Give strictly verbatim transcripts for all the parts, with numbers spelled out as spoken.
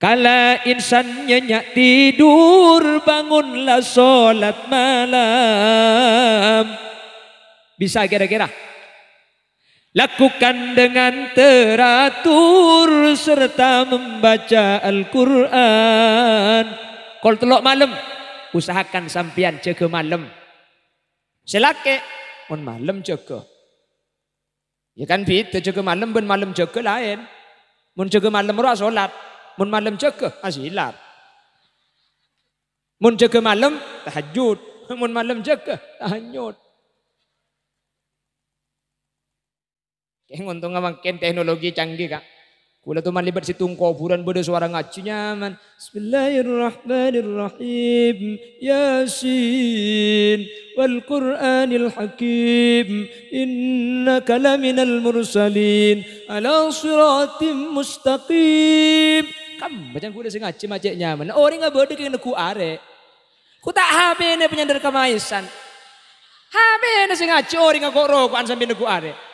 Kala insan nyenyak tidur, bangunlah sholat malam. Bisa kira-kira? Lakukan dengan teratur serta membaca Al-Quran. Kol tello' malem, usahakan sampeyan jâgâ malem. Sè lakè', mon malem jâgâ. Ya kan bhidhâ, jâgâ malem bân malem jâgâ laèn. Mon jâgâ malem rowa sholat, mon malem jâgâ, asilat. Mon jâgâ malem, tahajjud. Mon malem jâgâ, tahajjud. Kèng ontongnga mangkèn teknologi canggih, Ka'. Kaulâ toman lèbât sèttong kobhurân bâdâ sowara ngajhi nyaman. Bismillahirrahmanirrahim. Yasin. Wal Qur'anil Hakim. Innaka laminal mursalin. Ala siratim mustaqim. Kan bâjâng kaulâ sè ngajhi ma' cè' nyaman. Orèng abâdâ kèng neggu' arè'. Ku ta' H P-na panyandar kamaèsan. H P-na sè ngajhi orèng ako'-roko'an sambi neggu' arè'.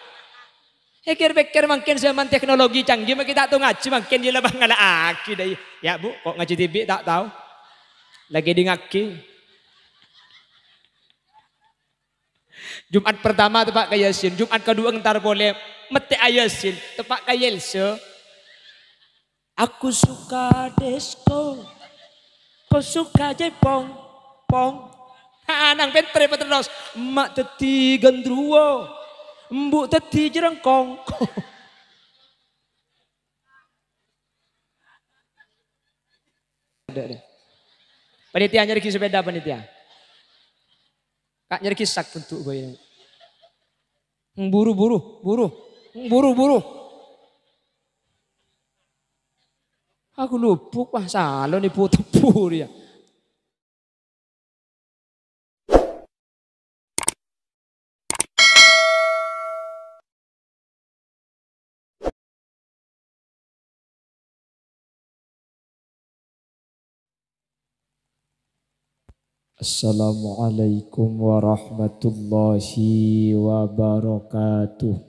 Kèr-pèkkèr mangkèn zaman teknologi canggih, ma' ghi' ta' tao ngajhi mangkèn, yâ la pangala'aghi dâi. Ya, Bu, ko' ngajhi dhibi' ta' tao. La kèdingngaghi. Jumat pertama teppa' ka Yasin, Jumat kaduwâ entar polè, mèttè'a Yasin, teppa' ka Yelse. Aku suka disko. Kau suka jaipong, pong. Ha, nang pènter paterros. Emma' dhâddhi gandruwo. Embu' dhâddhi jerengkong. Panitia nyarè'aghi sepeda, panitia. Ka' nyarè'aghi sak untuk gue ini. Buru, buru, buru. Buru, buru. Aku lupuk, wah, salon ibu tebur ya. Assalamualaikum warahmatullahi wabarakatuh.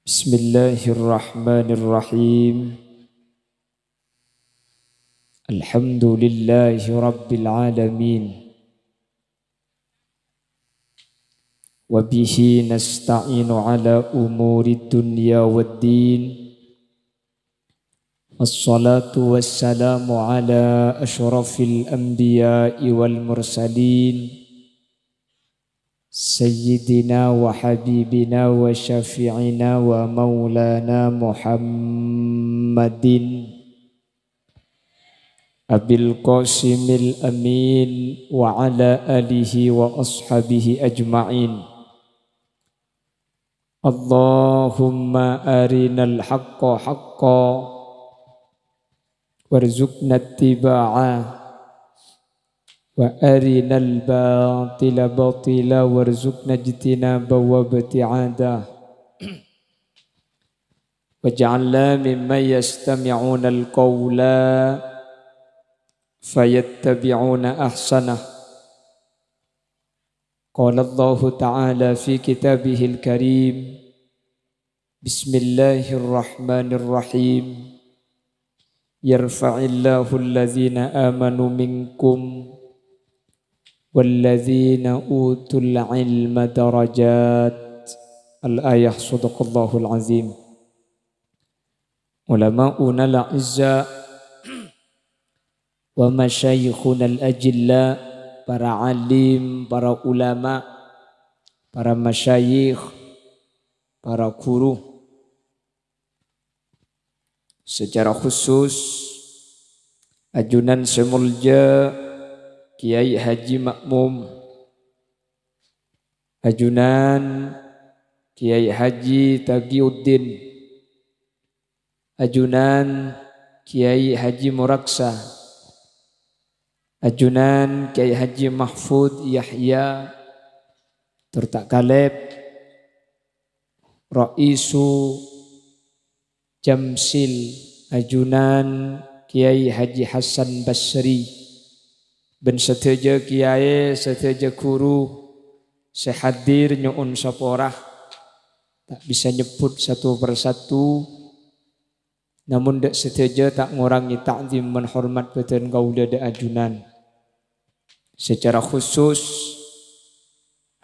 Bismillahirrahmanirrahim. Alhamdulillahi rabbil alamin. Wa bihi nasta'inu ala umuri dunya waddin. Wassalatu wassalamu ala asyrafil anbiya'i wal mursalin. Sayyidina wa habibina wa syafi'ina wa maulana Muhammadin Abil Qasimil Amin wa ala alihi wa ashabihi ajma'in. Allahumma arinal haqqa haqqa warzuqna ittiba'a, wa arinal batila batila warzuqna ijtinaba wa ibti'ada. Waj'alna mimman yastami'unal qawla fayattabi'una ahsanah. Qala Allahu ta'ala fi kitabihil karim, Bismillahirrahmanirrahim. Yarfa'illahu alladhina amanu minkum walladhina utul ilma darajat. Al-ayah, sadaqallahul azim. Ulama'unal a'izza wa masyayikhunal ajilla, para alim, para ulama, para masyayikh, para guru. Secara khusus, ajunan sè molja Kyai Haji Ma'mum, ajunan Kyai Haji Taqiyuddin, ajunan Kyai Haji Muraksa, ajunan Kyai Haji Mahfud Yahya, tor ta' kalèp, Raisu Jamsil, ajunan Kyai Haji Hasan Basri, bân sadhâjâ kyai, sadhâjâ ghuru, sè hadir nyo'on sapora, ta' bisa nyebbhut satu per satu, namong dâ' sadhâjâ ta' ngorangè ta'zim bân hormat bâdân kaulâ dâ' ajunan. Secara khusus,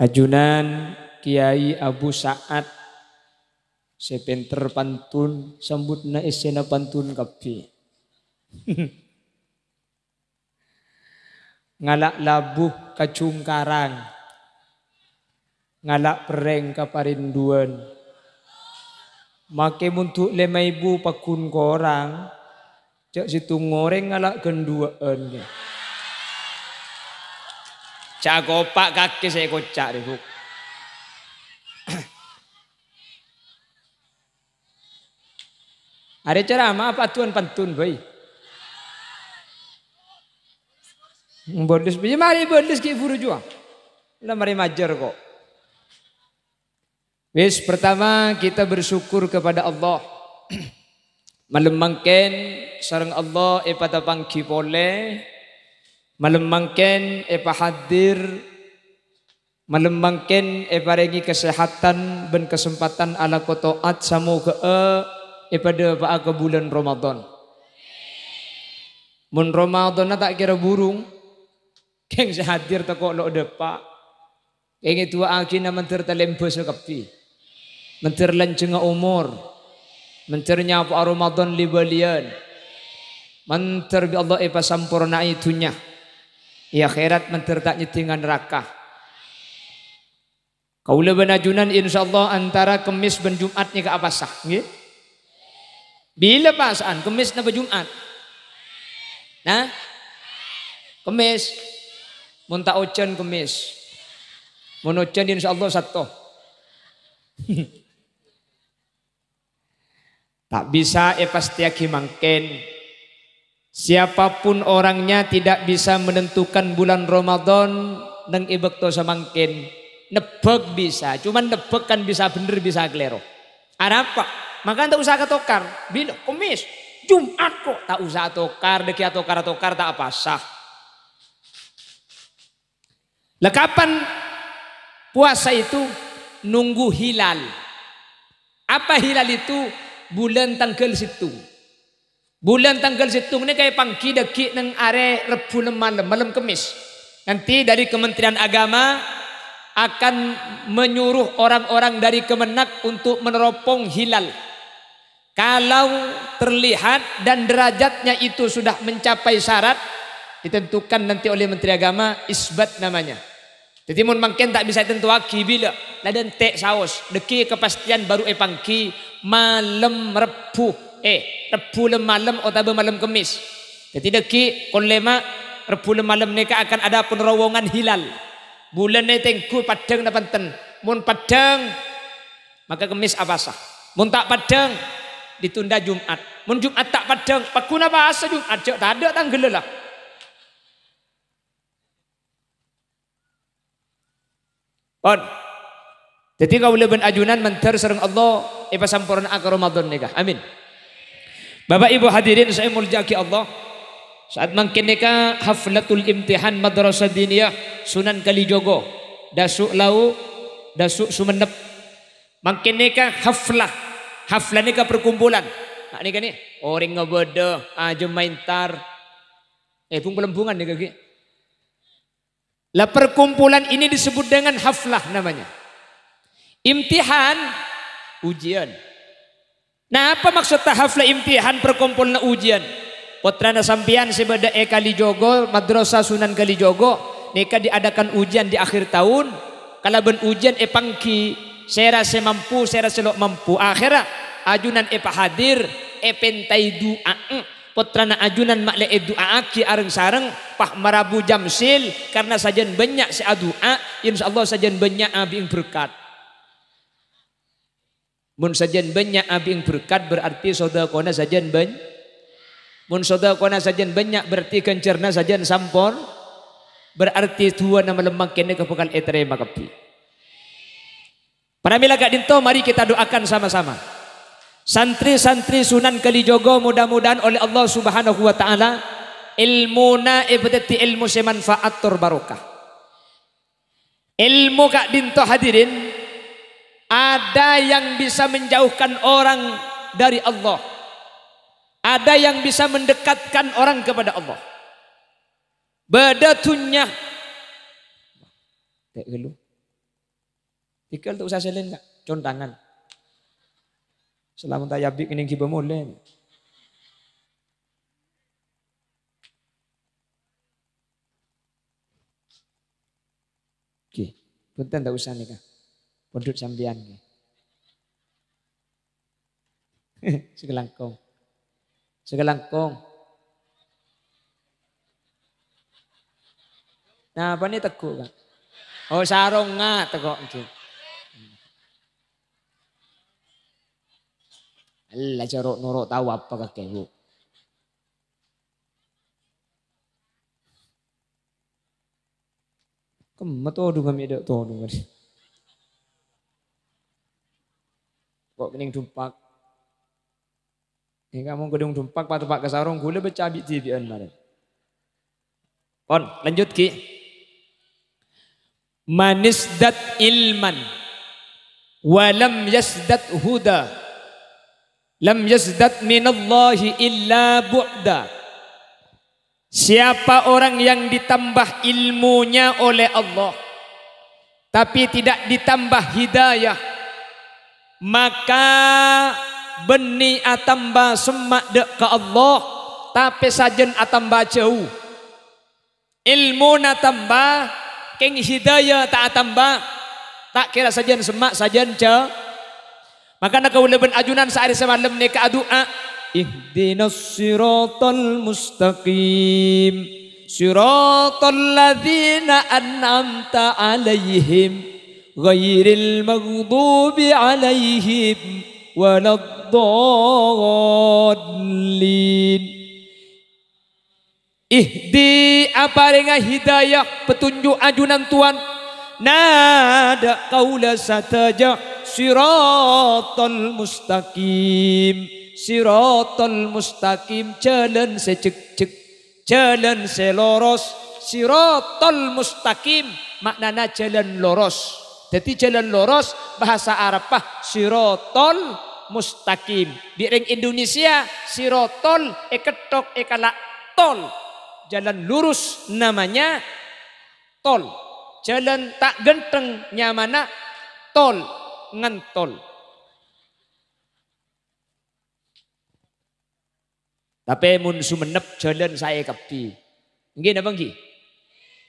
ajunan Kiai Abu Sa'ad sè pènter pantun, sambhutna èssèna pantun kabbhi. Ngala' labu ka Jungkarang, ngala' perrèng ka Parinduwân. Makè mon dhu' lèma èbu pagghun korang, jhâ' sèttong orèng ngala' ghân duwâ'ân, ghi. Jhâ' kopa' kakè sè èkoca' rè, Bu'. Arè ceramah apa adu'ân pantun bhâi? Bâlus, iyâ marè bâlus ghi' buru jhuwa. La marè majâr ko'. Wis, pertama kita bersyukur kepada Allah. Malem mangkèn sareng Allah èpatapangghi polè. Malem mangkèn èpahadir Malem mangkèn èparèngè kasèhadhân bân kasempatan alako to'at, samoghâ'â èpadâpa'a ka bulân Ramadan. Mon Ramadanna ta' kèra burung, kèng sè hadir tako' lo' dâpa'. Kèng èdu'aaghina mandhâr talèmbâsa kabbhi. Mandhâr lanjhângnga omor. Mandhâr nyapo'a Ramadan lè-bâliyân. Mandhâr bi' Allah èpasamporna'è dhunnya. È akhèrat mandhâr ta' nyeddhing ka naraka. Kaulâ bân ajunan, insyaallah, antara Kemmis bân Jum'at nèka apasa, ngghi? Bilâ pasa'an, Kemmis napa Jum'at? Nah? Kemmis. Mon ta' ojhân, Kemmis. Mon ojhân, insyaallah, Satto. Ta' bisa èpastèyaghi mangkèn. Siapapun orangnya tidak bisa menentukan bulan Ramadan neng è bâkto samangkèn. Nebbhâk bisa, cuman nebbhâk kan bisa bhender, bisa kalèro. Arapa? Maka ta' osa katokar. Bilâ? Kemmis, Jum'at ko'. Ta' osa atokar, dâggi' atokar-atokar ta' apasa. Lah, kapan puasa itu? Nunggu hilal. Apa hilal itu? Bulân tangghâl sèttong. Bulân tangghâl sèttong nèka èpangghi dâggi' neng arè Rebbhu lem-, malem, malem Kemmis. Nanti dari Kementerian Agama akan menyuruh orang-orang dari Kemenag untuk meneropong hilal. Kalau terlihat dan derajatnya itu sudah mencapai syarat, ditentukan nanti oleh Menteri Agama, isbat namanya. Dhâddhi, mon mangkèn ta' bisa ètantowaghi bilâ, la dântè' saos, dâggi' kapastèyan bhuru èpangghi malem Rebbhu, eh, Rebbhu lem-, malem otabâ malem Kemmis. Dhâddhi, dâggi' kon lèma' Rebbhu lem-, malem nèka akan ada peneropongan hilal. Bulânna ètengghu paddhâng napa enten. Mon paddhâng, maka Kemmis apasa. Mon ta' paddhâng, ditunda Jum'at. Mon Jum'at ta' paddhâng, pagghun apasa Jum'at, jhâ' tadâ' tangghâlla la. Pon. Dhâddhi, kaulâ bân ajunan mandhâr sareng Allah èpasamporna'a ka Ramadan nèka. Amin. Bapak Ibu hadirin sè èmoljâ'aghi Allah, saat mangkèn nèka haflatul imtihan Madrasah Diniyah Sunan Kalijogo, Dasu Lau, Dasu Sumenep. Mangkèn nèka haflah. Haflah nèka perkumpulan. Nah, nèka nè, orèng ngabâdâ, ajâm maèntar. Eh, bung-pelembungan nèka, ghi. Lah, perkumpulan ini disebut dengan haflah namanya. Imtihan, ujian. Nah, apa maksudnya haflah imtihan perkumpulan ujian? Pottrana sampèyan sè bâdâ è Kalijogo, Madrasah Sunan Kalijogo, nèka diadakan ujian di akhir tahun, kalabân ujian èpangghi, sèra sè mampu, sèra sè lo' mampu. Akhèrra, ajunan èpahadir, èpèntaè du'a'a. Pottrana ajunan ma'lè èdu'a'aghi areng-sareng, Pak Marabu Jamsil, karna sajân bânnya' sè adu'a, insyaallah sajân bânnya' abi'eng berkat. Mon sajân bânnya' abi'eng berkat, berarti sodakona sajân bân-, mon sodakona sajân bânnya', berarti ghânjhârna sajân sampor-, berarti du'ana malem mangkèn nèka bhâkal ètarèma kabbhi. Pramèla ka'dinto, mari kita doakan sama-sama. Santri-santri Sunan Kalijogo mudah-mudahan oleh Allah Subhanahu wa Ta'ala èlmona èpadhâddhi èlmo sè manfaat tor barokah. Ilmu ka'dinto, hadirin, ada yang bisa menjauhkan orang dari Allah, ada yang bisa mendekatkan orang kepada Allah. Bâdâ dhunnya. Tè' ghâllu. Tikel ta' osa sèlèn, Ka'. Contangan. Salamet ta' èabi' kennèng ghibâ molè. Ghi, bhunten ta' osa nèka. Pondhut sampèyan, ghi. Sakalangkong. Sakalangkong. Napa nè teggu', Ka'? Oh, sarongnga teggu', ghi. Ella, jhâ' ro'-noro' tao apa kakè, Bu'. Kemma todhungnga mè' dâ' todhungnga. Ko' kennèng dumpak. Èngka mon kennèng dumpak, pateppa' ka sarong, ghulâ bâca bi'-dhibi'ân marèn. Pon, lanjut, ghi. "Manizdad ilman wa lam yazdad huda, lam yazdad minallahi illa bu'da." Siapa orang yang ditambah ilmunya oleh Allah, tapi tidak ditambah hidayah, maka bânnè atamba semma' dâ' ka Allah, tapè sajân atamba jâu. Ilmuna tamba, kèng hidayah ta' atamba. Ta' kèra sajân semma', sajân jâ-, Makana kaulâ bân ajunan saarè samalem nèka adu'a, "Ihdinas siratal mustaqim, siratal ladzina an'amta 'alaihim, ghairil maghdubi 'alaihim waladdallin." Ihdi, aparènga hidayah, petunjuk ajunan Tuhan. Nada kaulâ sadhâjâ siratal mustaqim. Siratal mustaqim, jhâlân sè jhekjhek, jhâlân sè loros. Siratal mustaqim, ma'nana jhâlân loros. Dhâddhi jhâlân loros, bahasa Arabbhâ siratal mustaqim. Bi' rèng Indonesia, siratal èketthok èkala' tol. Jalan lurus namanya tol. Jalan ta' ghântheng nyamana tol, ngantol. Tapè mon Songennep jhâlân saè kabbhi. Èngghi napa èngghi?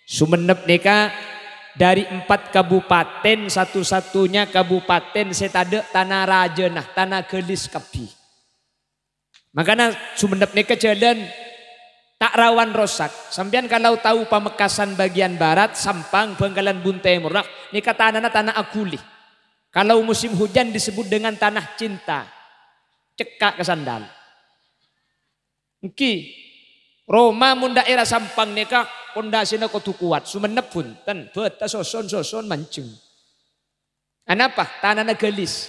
Songennep nèka dari empat kabupaten satu-satunya kabupaten sè tadâ' tana rajâna, tana ghâlis kabbhi. Makana Songennep nèka jhâlân ta' rawan rosak. Sampèyan kalau tao Pamekasan bagian barat, Sampang, Bangkalan Bun Tèmor, nah, nèka tanana tana aghuli. Kalau musim hujan disebut dengan tanah cinta. Cekka' ka sandal. Èngghi, roma mon daerah Sampang nèka pondasina kodhu kowat, Songennep bhunten, bâdâ soson-soson manjeng. Anapa? Tanana ghâlis.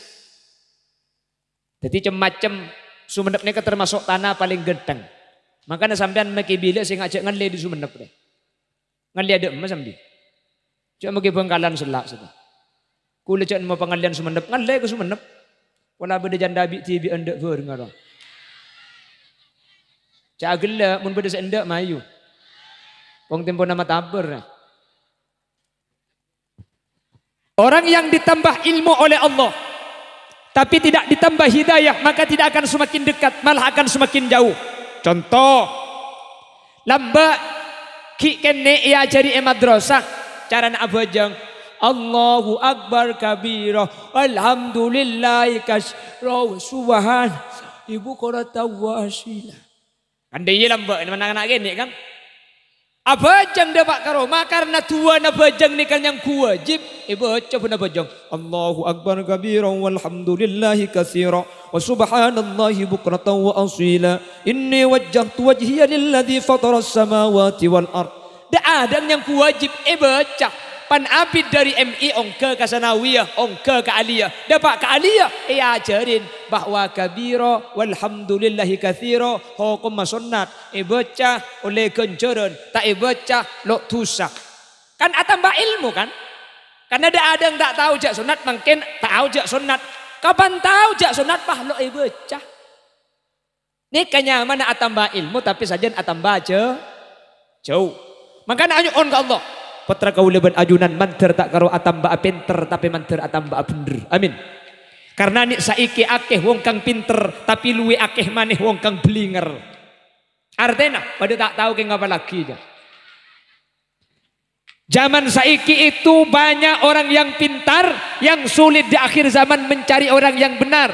Dhâddhi cem-macem, Songennep nèka termasuk tana palèng ghântheng. Makana sampèyan makè bilâ sè ngajhâk ngallè dâri Songennep rè. Ngallè adâ' emma sambi. Jhâ' makè Bangkalan sella' sèta. Kaulâ jhâ' nemmo pangallèyan Songennep, ngallè ka Songennep. Pola bâdâ jhândhâ bi'-dhibi'ân dâ' bhârengnga rowa. Jhâ' aghellâ', mon bâdâ sè endâ' mayu. Wong tempona matabâr. Orang yang ditambah ilmu oleh Allah, tapi tidak ditambah hidayah, maka tidak akan semakin dekat, malah akan semakin jauh. Contoh, lambâ' ghi' kènè' èajhâri è madrasah, carana abhâjâng, "Allahu Akbar kabira, walhamdulillahi katsira, wa subhanallahi bukratan wa asila." Kan dâ' iyâ lambâ' na'-kana' kènè', kan? Abhâjâng dâpa' ka roma karna du'âna bhâjâng nèka nyangghu wajib, èbâca bân abhâjâng, "Allahu Akbar kabira, walhamdulillahi katsira, wa subhanallahi bukratan wa asila. Inni wajjahtu wajhiya lilladzi fataras samawati wal ard." Dâ'-adâ' nyangghu wajib èbâca. Pan abit dâri M I ongghâ ka Sanawiyah, ongghâ ka Aliyah. Dâpa' ka Aliyah, èajhârin bahwa kabira walhamdulillahi katsira hokomma sonnat, èbâca ollè ghânjhârân, ta' èbâca lo' dhusa. Kan atamba èlmo, kan? Karna dâ'-adâ' ta' tao jâ' sonnat, mangkèn tao jâ' sonnat. Kapan tao jâ' sonnat, pas lo' èbâca. Nèka nyamana atamba èlmo, tapè sajân atamba jâ-, jâu. Mangkana anyo'on ka Allah, pottra kaulâ bân ajunan mandhâr ta' karo atamba'a pènter, tapè mandhâr atamba'a bhendher. Amin. Karna nè' saèkè akè wong kang pènter, tapè luwè akè manè wong kang bhâlingèr. Artèna, padâ ta' tao kèng apalagi, jâ. Zaman saiki itu banyak orang yang pintar, yang sulit di akhir zaman mencari orang yang benar.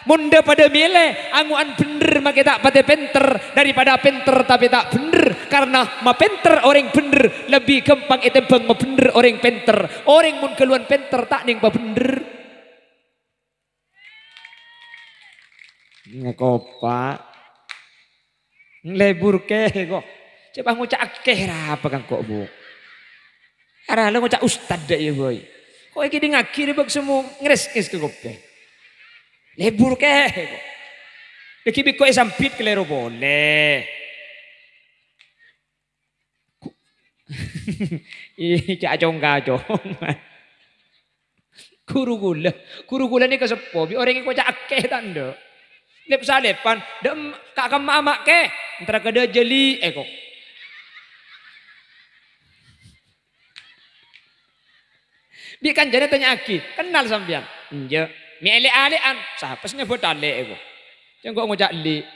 Mon dâ-padâ mèlè, ango'an bhendher makè ta' patè pènter, daripada pènter tapè ta' bhendher, karna mapènter orèng bhendher lebbi ghâmpang ètèmbhâng mabhendher orèng pènter. Orèng mon ghâluwân pènter ta' nèng pabhendher. Ngakopa. Nglebur kè, ko'. Coba ngoca' akè ra apa kan ko', Bu? Ara lo ngoca' ustad dâ' iyâ, boy. Ko' èkèdingngaghi rè bâk semu ngrès-ngès ka koppè. Lebur kè, ko'. Lagi biko èsambit kalèro polè. Iyâ, ca'-congka-cong. Ghuru kulâ, ghuru kulâ nèka seppo, bi' orèng èkoca' akè ta' endâ'. Lep-salepan, dâ' em-, ka' kemma ama' kè, entara kadâ' jâli, èko. Bi' kancana ètanya'aghi, "Kennal sampèyan?" "Enjâ'." "Mè' lè'-alè'an?" "Sapa sè nyebut alè', èko?" Cengko' ngoca' li'.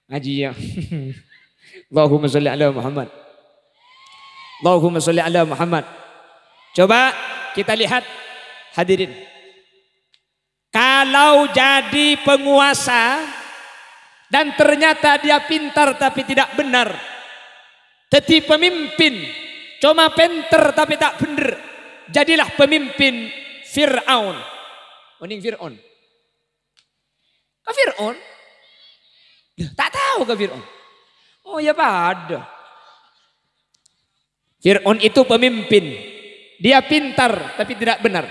Ngajiyâ. Allahumma sholli ala Muhammad. Allahumma sholli ala Muhammad. Coba kita lihat, hadirin. Kalau jadi penguasa dan ternyata dia pintar tapi tidak benar, dhâddhi pemimpin, coma pènter tapè ta' bhendher, jadilah pemimpin Fir'aun. Onèng Fir'aun? Ka Fir'aun? Lah, ta' tao ka Fir'aun? Oh, ya padâ. Fir'aun itu pemimpin. Dia pintar, tapi tidak benar.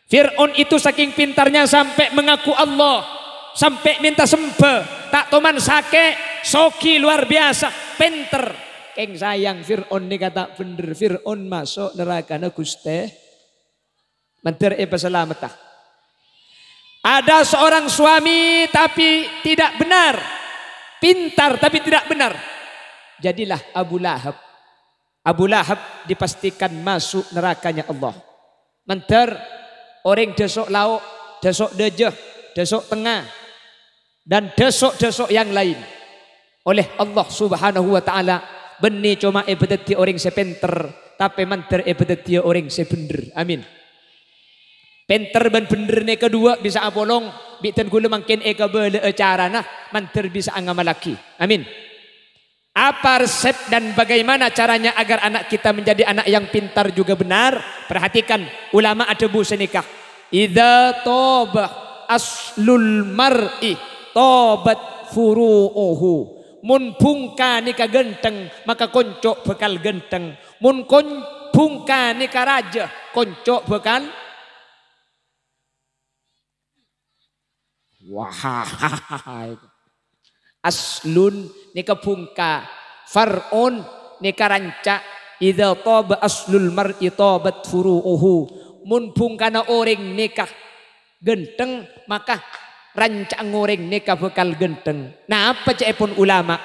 Fir'aun itu saking pintarnya sampai mengaku Allah, sampai minta sembah, ta' toman sakè', soghi luar biasa, pènter. Kèng sayang, Fir'aun nèka ta' bhendher. Fir'aun maso' nerakana Ghustè. Mandhâr èpasalametta. Ada seorang suami tapi tidak benar, pintar tapi tidak benar. Jadilah Abu Lahab. Abu Lahab dipastikan masuk nerakanya Allah. Mandhâr orèng dâso' lao', dâso' dâjâ, dâso' tengnga, dan dâso'-dâso' yang lain oleh Allah Subhanahu wa Ta'ala, bânnè coma èpadhâddhi orèng sè pènter, tapè mandhâr èpadhâddhiyâ orèng sè bhendher. Amin. Pènter bân bhendher nèka duwâ' bisa apolong, bi' dân ghulâ mangkèn èkabâlâ'â carana, mandhâr bisa angamallaghi. Amin. Apa resep dan bagaimana caranya agar anak kita menjadi anak yang pintar juga benar? Perhatikan, ulama adhâbu sanèka, "Idza thaba aslul mar'i thabat furu'uhu." Mon bhungka nèka ghântheng, maka konco' bhâkal ghântheng. Mon kon-, bhungka nèka rajâ, konco' bhâkal Wah. Aslun nèka bhungka, far'un nèka ranca', "Idza thaba aslul mar'i thabat furu'uhu." Mon bhungkana orèng nèka ghântheng, maka ranca' orèng nèka bhâkal ghântheng. Napa ca'èpon ulama?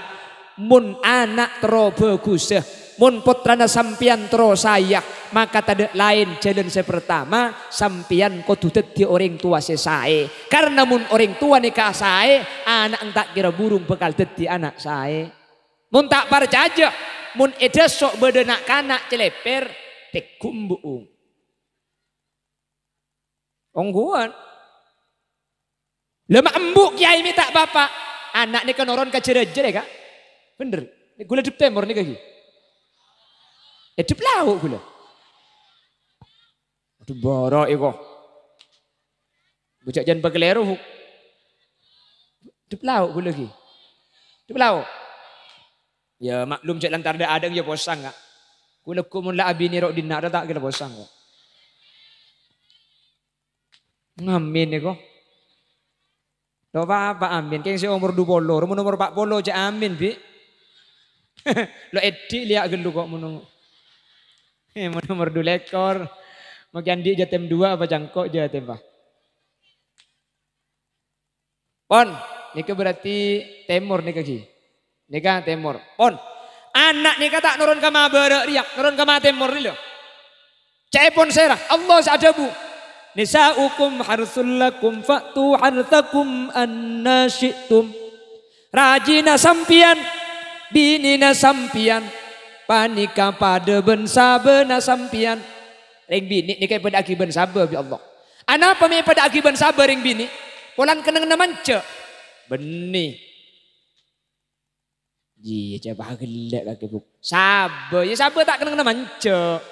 Mon ana' terro bhâghussa, mon pottrana sampèyan terro saèya, maka tadâ' laèn jhâlân sè partama, sampèyan kodhu dhâddhi orèng towa sè saè. Karna mon orèng towa nèka saè, ana' ta' kèra burung bhâkal dhâddhi ana' saè. Mon ta' parcajâ, mon è dâso' bâdâ na'-kana' calèpèr, tègghum bu'ung. Ongghuwân. Lâ, ma' embu' kèyaè mè' ta' bapa'. Ana' nèka noron ka jârâjâ, Ka'. Bhender. Ghulâ dhep tèmor nèka ghi. È dhep lao' ghulâ. Aduh, bârâ' èko. Bâjâ' jân pakalèro, Bu. Dhep lao' ghulâ ghi. Dhep lao'. Ya, maklum, jhâ' lantaran dâ'-adâ' ya posang, Ka'. Ghulâ ghu mon la abinè ro' dinna' ta' kèra posang, Ka'. Ngamin èko. Lo' pa-apa amin. Kèng sè omor du polo, mon omor pa' polo jhâ' amin, Bi'. Lo' èdhi' lèya' ghâllu ko' mon. Eh, mon omor du lèkor. Mangkèn andi' jhâ' tem duwâ' apa cangko' jhâ' tem, Pa'? Pon, nèka berarti tèmor nèka ghi. Nèka tèmor. Pon. Ana' nèka ta' noron ka ma bârâ' rèya, noron ka ma tèmor rèya. Ca'èpon sèra, Allah sè adhâbu, "Nisa'ukum harsul lakum fa'tu harsakum anna syi'tum." Rajina sampèyan, binèna sampèyan, panèka padâ bân sabâna sampèyan. Rèng binè' nèka èpadâ'âghi bân sabâ bi' Allah. Anapa mè' èpadâ'âghi bân sabâ rèng binè'? Polana kennengnganna manjhâ. Bânnè. Iyâ, ca'èpon ghellâ' kakè, Bu'. Sabâ, iyâ sabâ ta' kennengnganna manjhâ.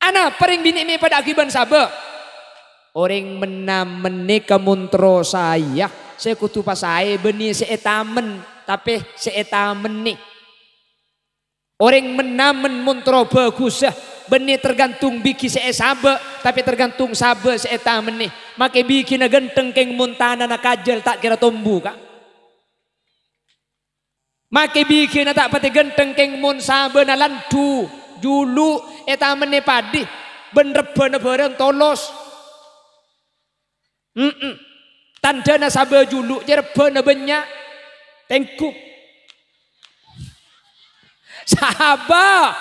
Anapa rèng binè' mè' èpadâ'âghi bân sabâ? Orèng men-, men-, nèka mon terro saèya, sè kodhu pasaè bânnè sè ètamen, tapè sè ètamennè. Orèng men-, men-, mon terro bhâghussa, bânnè tergantung bighi sè èsabâ, tapè tergantung sabâ sè ètamennè. Makè bighina ghântheng kèng mon tanana kajhâl ta' kèra tombu, Ka'. Makè bighina ta' patè ghântheng kèng mon sabâna landhu, julu', ètamennè padhi, bân rebbhâna bhârâng tolos. Mm-mm. Tandhâna sabâ julu' jâ rebbhâna bânnya'. Tèngghu. Sabâ.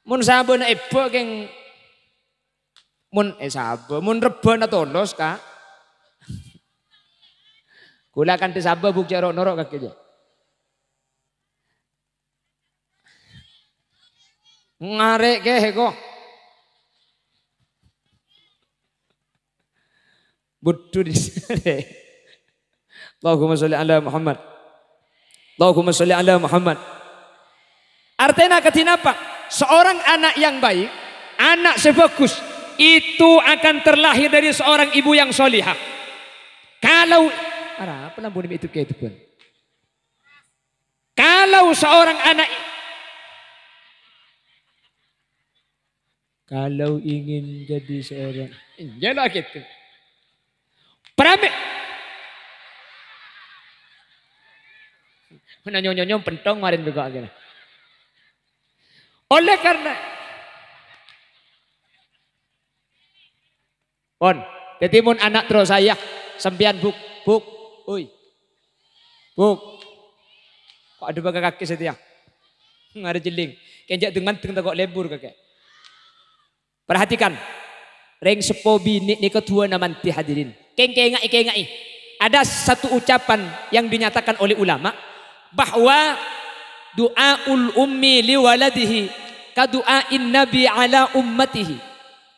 Mon sabâna èbâ kèng, mon, eh, sabâ, mon rebbhâna tolos, Ka'. Kaulâ kanthi sabâ bukti ro'-noro' kakè jâ. Ngarè' kè, ko. Budhu di Allahumma sholli ala Muhammad. Allahumma sholli ala Muhammad. Artèna kadhi napa? Seorang anak yang baik, anak sè bhâghus, itu akan terlahir dari seorang ibu yang sholihah. Kalau, arapa lambuna mè' èdhep-kèdhebbhân? Kalau seorang anak, kalau ingin jadi seorang, enjâ' la gitu. Pramè. Mana nyonyo-nyonyo pentong marin bego akhirnya. Oleh karena, pon. Dhâddhi mon ana' terro saèya, sampèyan, Buk, Buk, oi. Buk. Ko' adhâbâ ka kakè satèya. Ngarè jhelling. Kèng jhâ' deng-mandeng tako' lebur kakè. Perhatikan. Rèng seppo binè' nèka duwâna mandhi hadirin. Kèng-, kèngaè, kèngaè. Ada satu ucapan yang dinyatakan oleh ulama bahwa du'aul ummi li waladihi ka du'ain nabi ala ummatihi.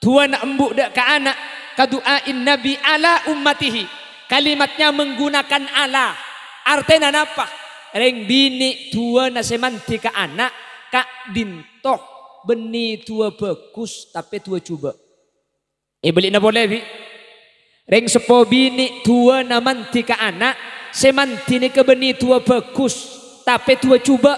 Du'ana embu' dâ' ka ana', ka du'ain Nabi ala ummatihi. Kalimatnya menggunakan ala. Artèna napa? Rèng binè' du'ana sè mandhi ka ana', ka'dinto bânnè du'a bhâghus, tapè du'a jhubâ'. Èbâli'na polè, Bi'. Rèng seppo binè' du'ana mandhi ka ana', sè mandhi nèka bânnè du'a bhâghus, tapè du'a jhubâ'.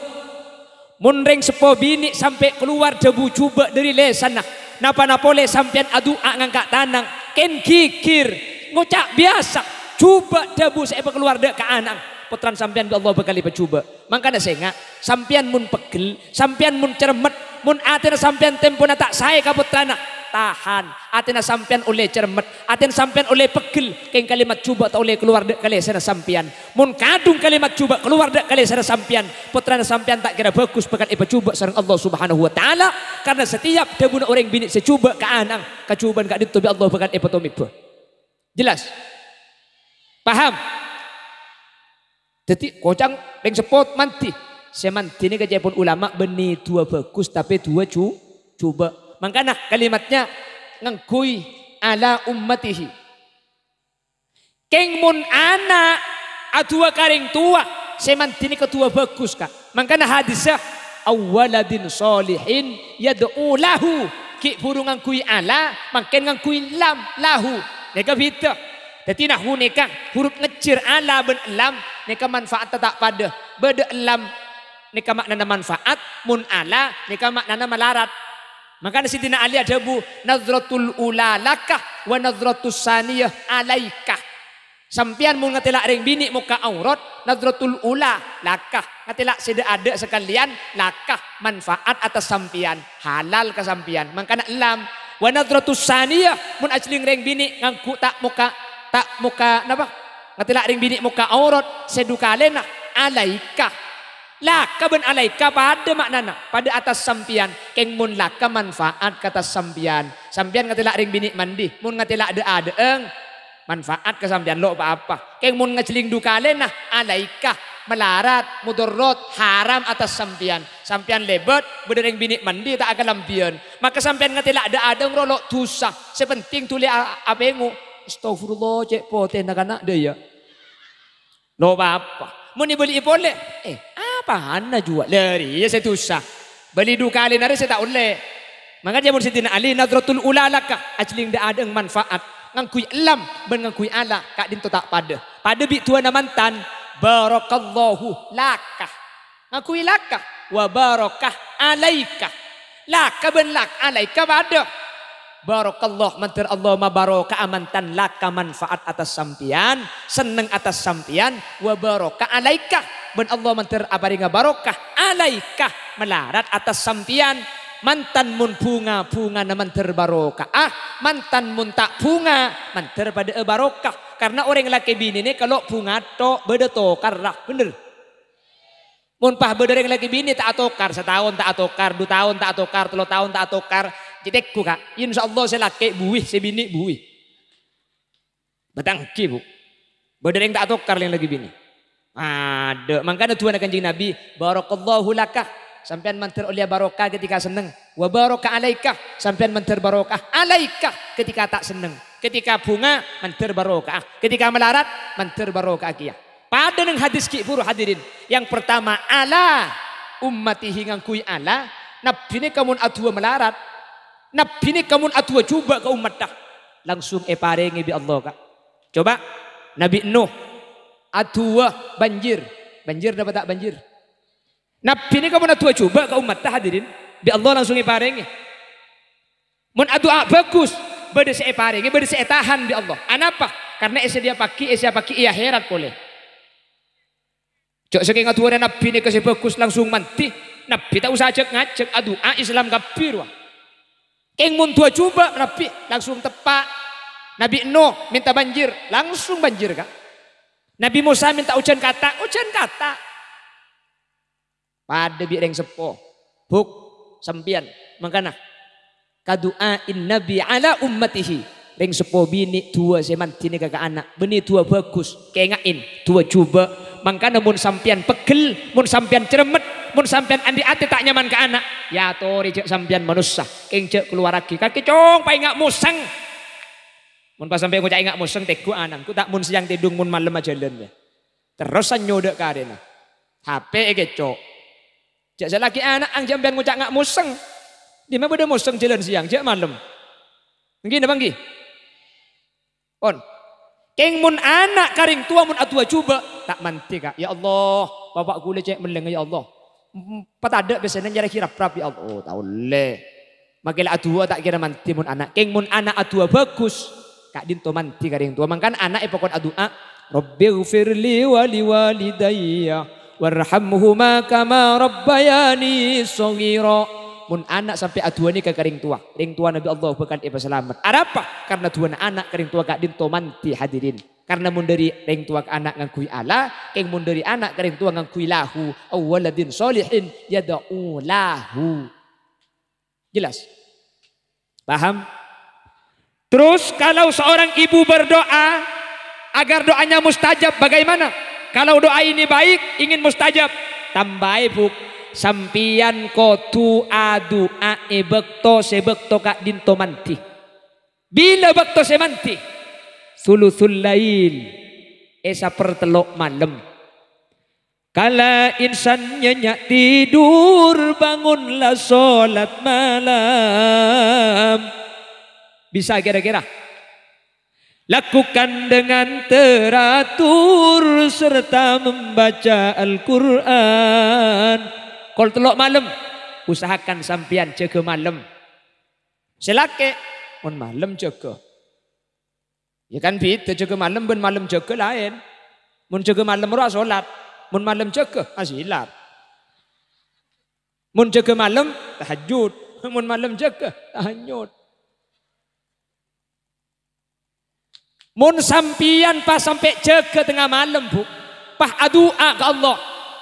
Mon rèng seppo binè' sampè' kalowar dhâbu jhubâ' dhâri lèsanna, napa-napa polè sampèyan adu'a ngangka' tanang, kèng ghighir, ngoca' biyasa, jhubâ' dhâbu sè èpakalowar dâ' ka ana'na, pottrana sampèyan bi' Allah bhâkal èpajhubâ'. Mangkana sènga', sampèyan mon peggel, sampèyan mon cermet, mon atèna sampèyan tempona ta' saè ka pottrana, tahan. Atèna sampèyan ollè cermet, atèna sampèyan ollè peggel, kèng kalimat jhubâ' ta' ollè kalowar dâ' ka lèsanna sampèyan. Mon kadhung kalimat jhubâ' kalowar dâ' ka lèsanna sampèyan, pottrana sampèyan ta' kèra bhâghus bhâkal èpajhubâ' sareng Allah Subhanahu wa Ta'ala, karna setiap dhâbuna orèng binè' sè jhubâ' ka ana'na, kajhubâ'ân ka'dinto bi' Allah bhâkal èpatomèbhâ. Jelas? Paham? Dhâddhi, koca'na rèng seppo mandhi. Sè mandhi nèka ca'èpon ulama bânnè du'a bhâghus, tapè du'a jhu-, jhubâ'. Mangkana kalimatnya ngangghuy ala ummatihi. Kèng mon ana' adu'a ka rèng towa, sè mandhi nèka du'a bhâghus, Ka'. Mangkana hadissa, "Aw waladin sholihin yad'u lahu." Ghi' bhuru ngangghuy ala, mangkèn ngangghuy lam, lahu. Nèka bhidhâ. Dhâddhi, nahu nèka, huruf ngejjhir ala bân lam nèka manfaatta ta' padâ. Bâdâ lam nèka ma'nana manfaat, mon ala nèka ma'nana malarat. Mangkana Sidina Ali adhâbu, "Nazratul ula laka, Wa nadratus saniyah alaika. Sampèyan mon ngatèla' rèng binè' mokka' aurat, nadratul ula, laka. Ngatèla' sè dâ'-adâ' sakalèyan, laka. Manfaat atas sampèyan, halal ka sampèyan. Mangkana ellam. Wa nadratus saniyah, mon ajhelling rèng binè' ngangghu ta' mokka', ta' mokka', napa? Ngatèla' rèng binè' mokka' aurat, sè du kalèna, alaika. Laka bân alaika padâ ma'nana, padâ atas sampèyan. Kèng mon laka manfaat ka atas sampèyan. Sampèyan ngatèla' rèng binè' mandi, mon ngatèla' dâ'-adâ'eng, manfaat ka sampèyan, lo' pa-apa. Kèng mon ngajhelling du kalèna, alaika, malarat, mudorot, haram atas sampèyan. Sampèyan lèbât, bâdâ rèng binè' mandi ta' akalambhiyân. Maka sampèyan ngatèla' dâ'-adâ'eng ro lo' dusa. Sè pentèng dhuli a-, apèngo. Astagfirullah, cè' potèna kana' dâ' iyâ. Lo' pa-apa. Mon èbâli'i polè, eh, apana juwa? Lâ rèya sè dusa. Bâli du kalèna rè sè ta' ollè. Mangkana mon Sayyidina Ali, nadratul ula laka, ajhelling dâ'-adâ'eng manfaat. Ngangghuy ellam bân ngangghuy ala, ka'dinto ta' padâ. Padâ bi' duwâna mantan, barakallahu laka. Ngangghuy laka, wa barakah alaika. Laka bân lak-, alaika padâ. Barakallah, mandhâr Allah mabaroka'a mantan laka manfaat atas sampèyan, senneng atas sampèyan, wa baraka alaika, bân Allah mandhâr aparènga barokah alaika, malarat atas sampèyan. Mantan mon bhunga, bhungana mandhâr baroka'a, mantan mon ta' bhunga, mandhâr padâ'â barokah. Karna orèng lakè binè nèka lo' bhunga tok, bâdâ tokarra, bhender? Mon pas bâdâ rèng lakè binè ta' atokar, sataon ta' atokar, du taon ta' atokar, tello taon ta' atokar, cè' tèngghu, Ka'. Insyaallah sè lakè' buwi, sè binè' buwi. Bâtanggi, Bu. Bâdâ rèng ta' atokar rèng lakè binè'. Adâ', mangkana du'ana Kanjeng Nabi, "Barakallahu laka." Sampèyan mandhâr ollèya barokah ketika senneng. "Wa baraka alaika." Sampèyan mandhâr barokah alaika ketika ta' senneng. Ketika bhunga, mandhâr barokah. Ketika malarat, mandhâr barokah kèya. Padâ neng hadis ghi' bhuru, hadirin. Yang pertama, ala ummatihi, ngangghuy ala. Nabbhi nèka mon adu'a malarat, Nabbhi nèka mon adu'a jhubâ' ka ommatta, langsung èparèngè bi' Allah, Ka'. Coba, Nabbhi Nuh adu'a banjir. Banjir napa ta' banjir? Nabbhi nèka mon adu'a jhubâ' ka ommatta, hadirin, bi' Allah langsung èparèngè. Mon adu'a bhâghus, bâdâ sè èparèngè, bâdâ sè ètahan bi' Allah. Anapa? Karna èsadhiyâ'aghi, èsadhiyâ'aghi è akhèrat polè. Jhâ' sakèng adu'ana Nabbhi nèka sè bhâghus langsung mandhi. Nabbhi ta' osa ajhâk-ngajhâk, adu'a Islam kabbhi rowa. Kèng mon du'a jhubâ', Nabbhi langsung teppa'. Nabbhi Nuh mènta banjir, langsung banjir, Ka'. Nabbhi Mosa mènta ojhân kata', ojhân kata'. Padâ bi' rèng seppo. Buk, sampèyan, mangkana. Kadu'a'in Nabi ala ummatihi. Rèng seppo binè' du'a sè mandhi nèka ka ana'. Bânnè du'a bhâghus. Kènga'è, du'a jhubâ'. Mangkana mon sampèyan peggel, mon sampèyan cerremmet, mon sampèyan andi' atè ta' nyaman ka ana', èyatorè jhâ' sampèyan manossa. Kèng jhâ' kalowarraghi. Kakè cong paènga' mosèng. Mon pas sampèyan ngoca' ènga' mosèng, tèngghu ana'na. Engko' ta' mon sèyang tèdung, mon malem ajhâlân, yâ. Terros sanyodâ' karèna. H P èkèco'. Jhâ' salaghi ana' ang jhâ' sampèyan ngoca' nga' mosèng. Dimma bâdâ mosèng jhâlân sèyang, jhâ' malem. Èngghi napa èngghi? Pon. Kèng mon ana' ka rèng towa mon adu'a jhubâ', ta' mandhi, Ka'. "Ya Allah, bapa' kaulâ cè' mellèngnga, ya Allah. Patadâ' pèssèna nyarèaghi rap-rap, ya Allah." Oh, ta' ollè. Makè la adu'a ta' kèra mandhi mon ana'. Kèng mon ana' adu'a bhâghus, ka'dinto mandhi ka rèng towa. Mangkana ana' èpakon adu'a, "Rabbighfirli wa liwalidayya warhamhuma kama rabbayani shaghira." Mon ana' sampè' adu'a nèka ka rèng towa, rèng towana bi' Allah bhâkal èpasalamet. Arapa? Karna du'ana ana' ka rèng towa ka'dinto mandhi, hadirin. Karna mon dâri rèng towa ka ana' ngangghuy ala, kèng mon dâri ana' ka rèng towa ngangghuy lahu, "Aw waladin shalihin yad'u lahu." Jelas? Paham? Terus kalau seorang ibu berdoa agar doanya mustajab, bagaimana? Kalau doa ini baik, ingin mustajab, tambâi, Bu', sampèyan kodhu adu'a è bâkto sè bâkto ka'dinto mandhi. Bilâ bâkto sè mandhi? Sulusul lail, è sapertello' malem. Kala insan nyenyak tidur, bangunlah sholat malam. Bisa kira-kira? Lakukan dengan teratur serta membaca Al-Quran. Kol tello' malem, usahakan sampèyan jâgâ malem. Sè lakè', mon malem jâgâ. Ya kan bhidhâ jâgâ malem bân malem jâgâ laèn. Mon jâgâ malem rowa asolat, mon malem jâgâ asilat. Mon jâgâ malem, tahajjud. Mon malem jâgâ, tahajjud. Mon sampèyan pas sampè' jâgâ tengnga malem, Bu, pas adu'a ka Allah,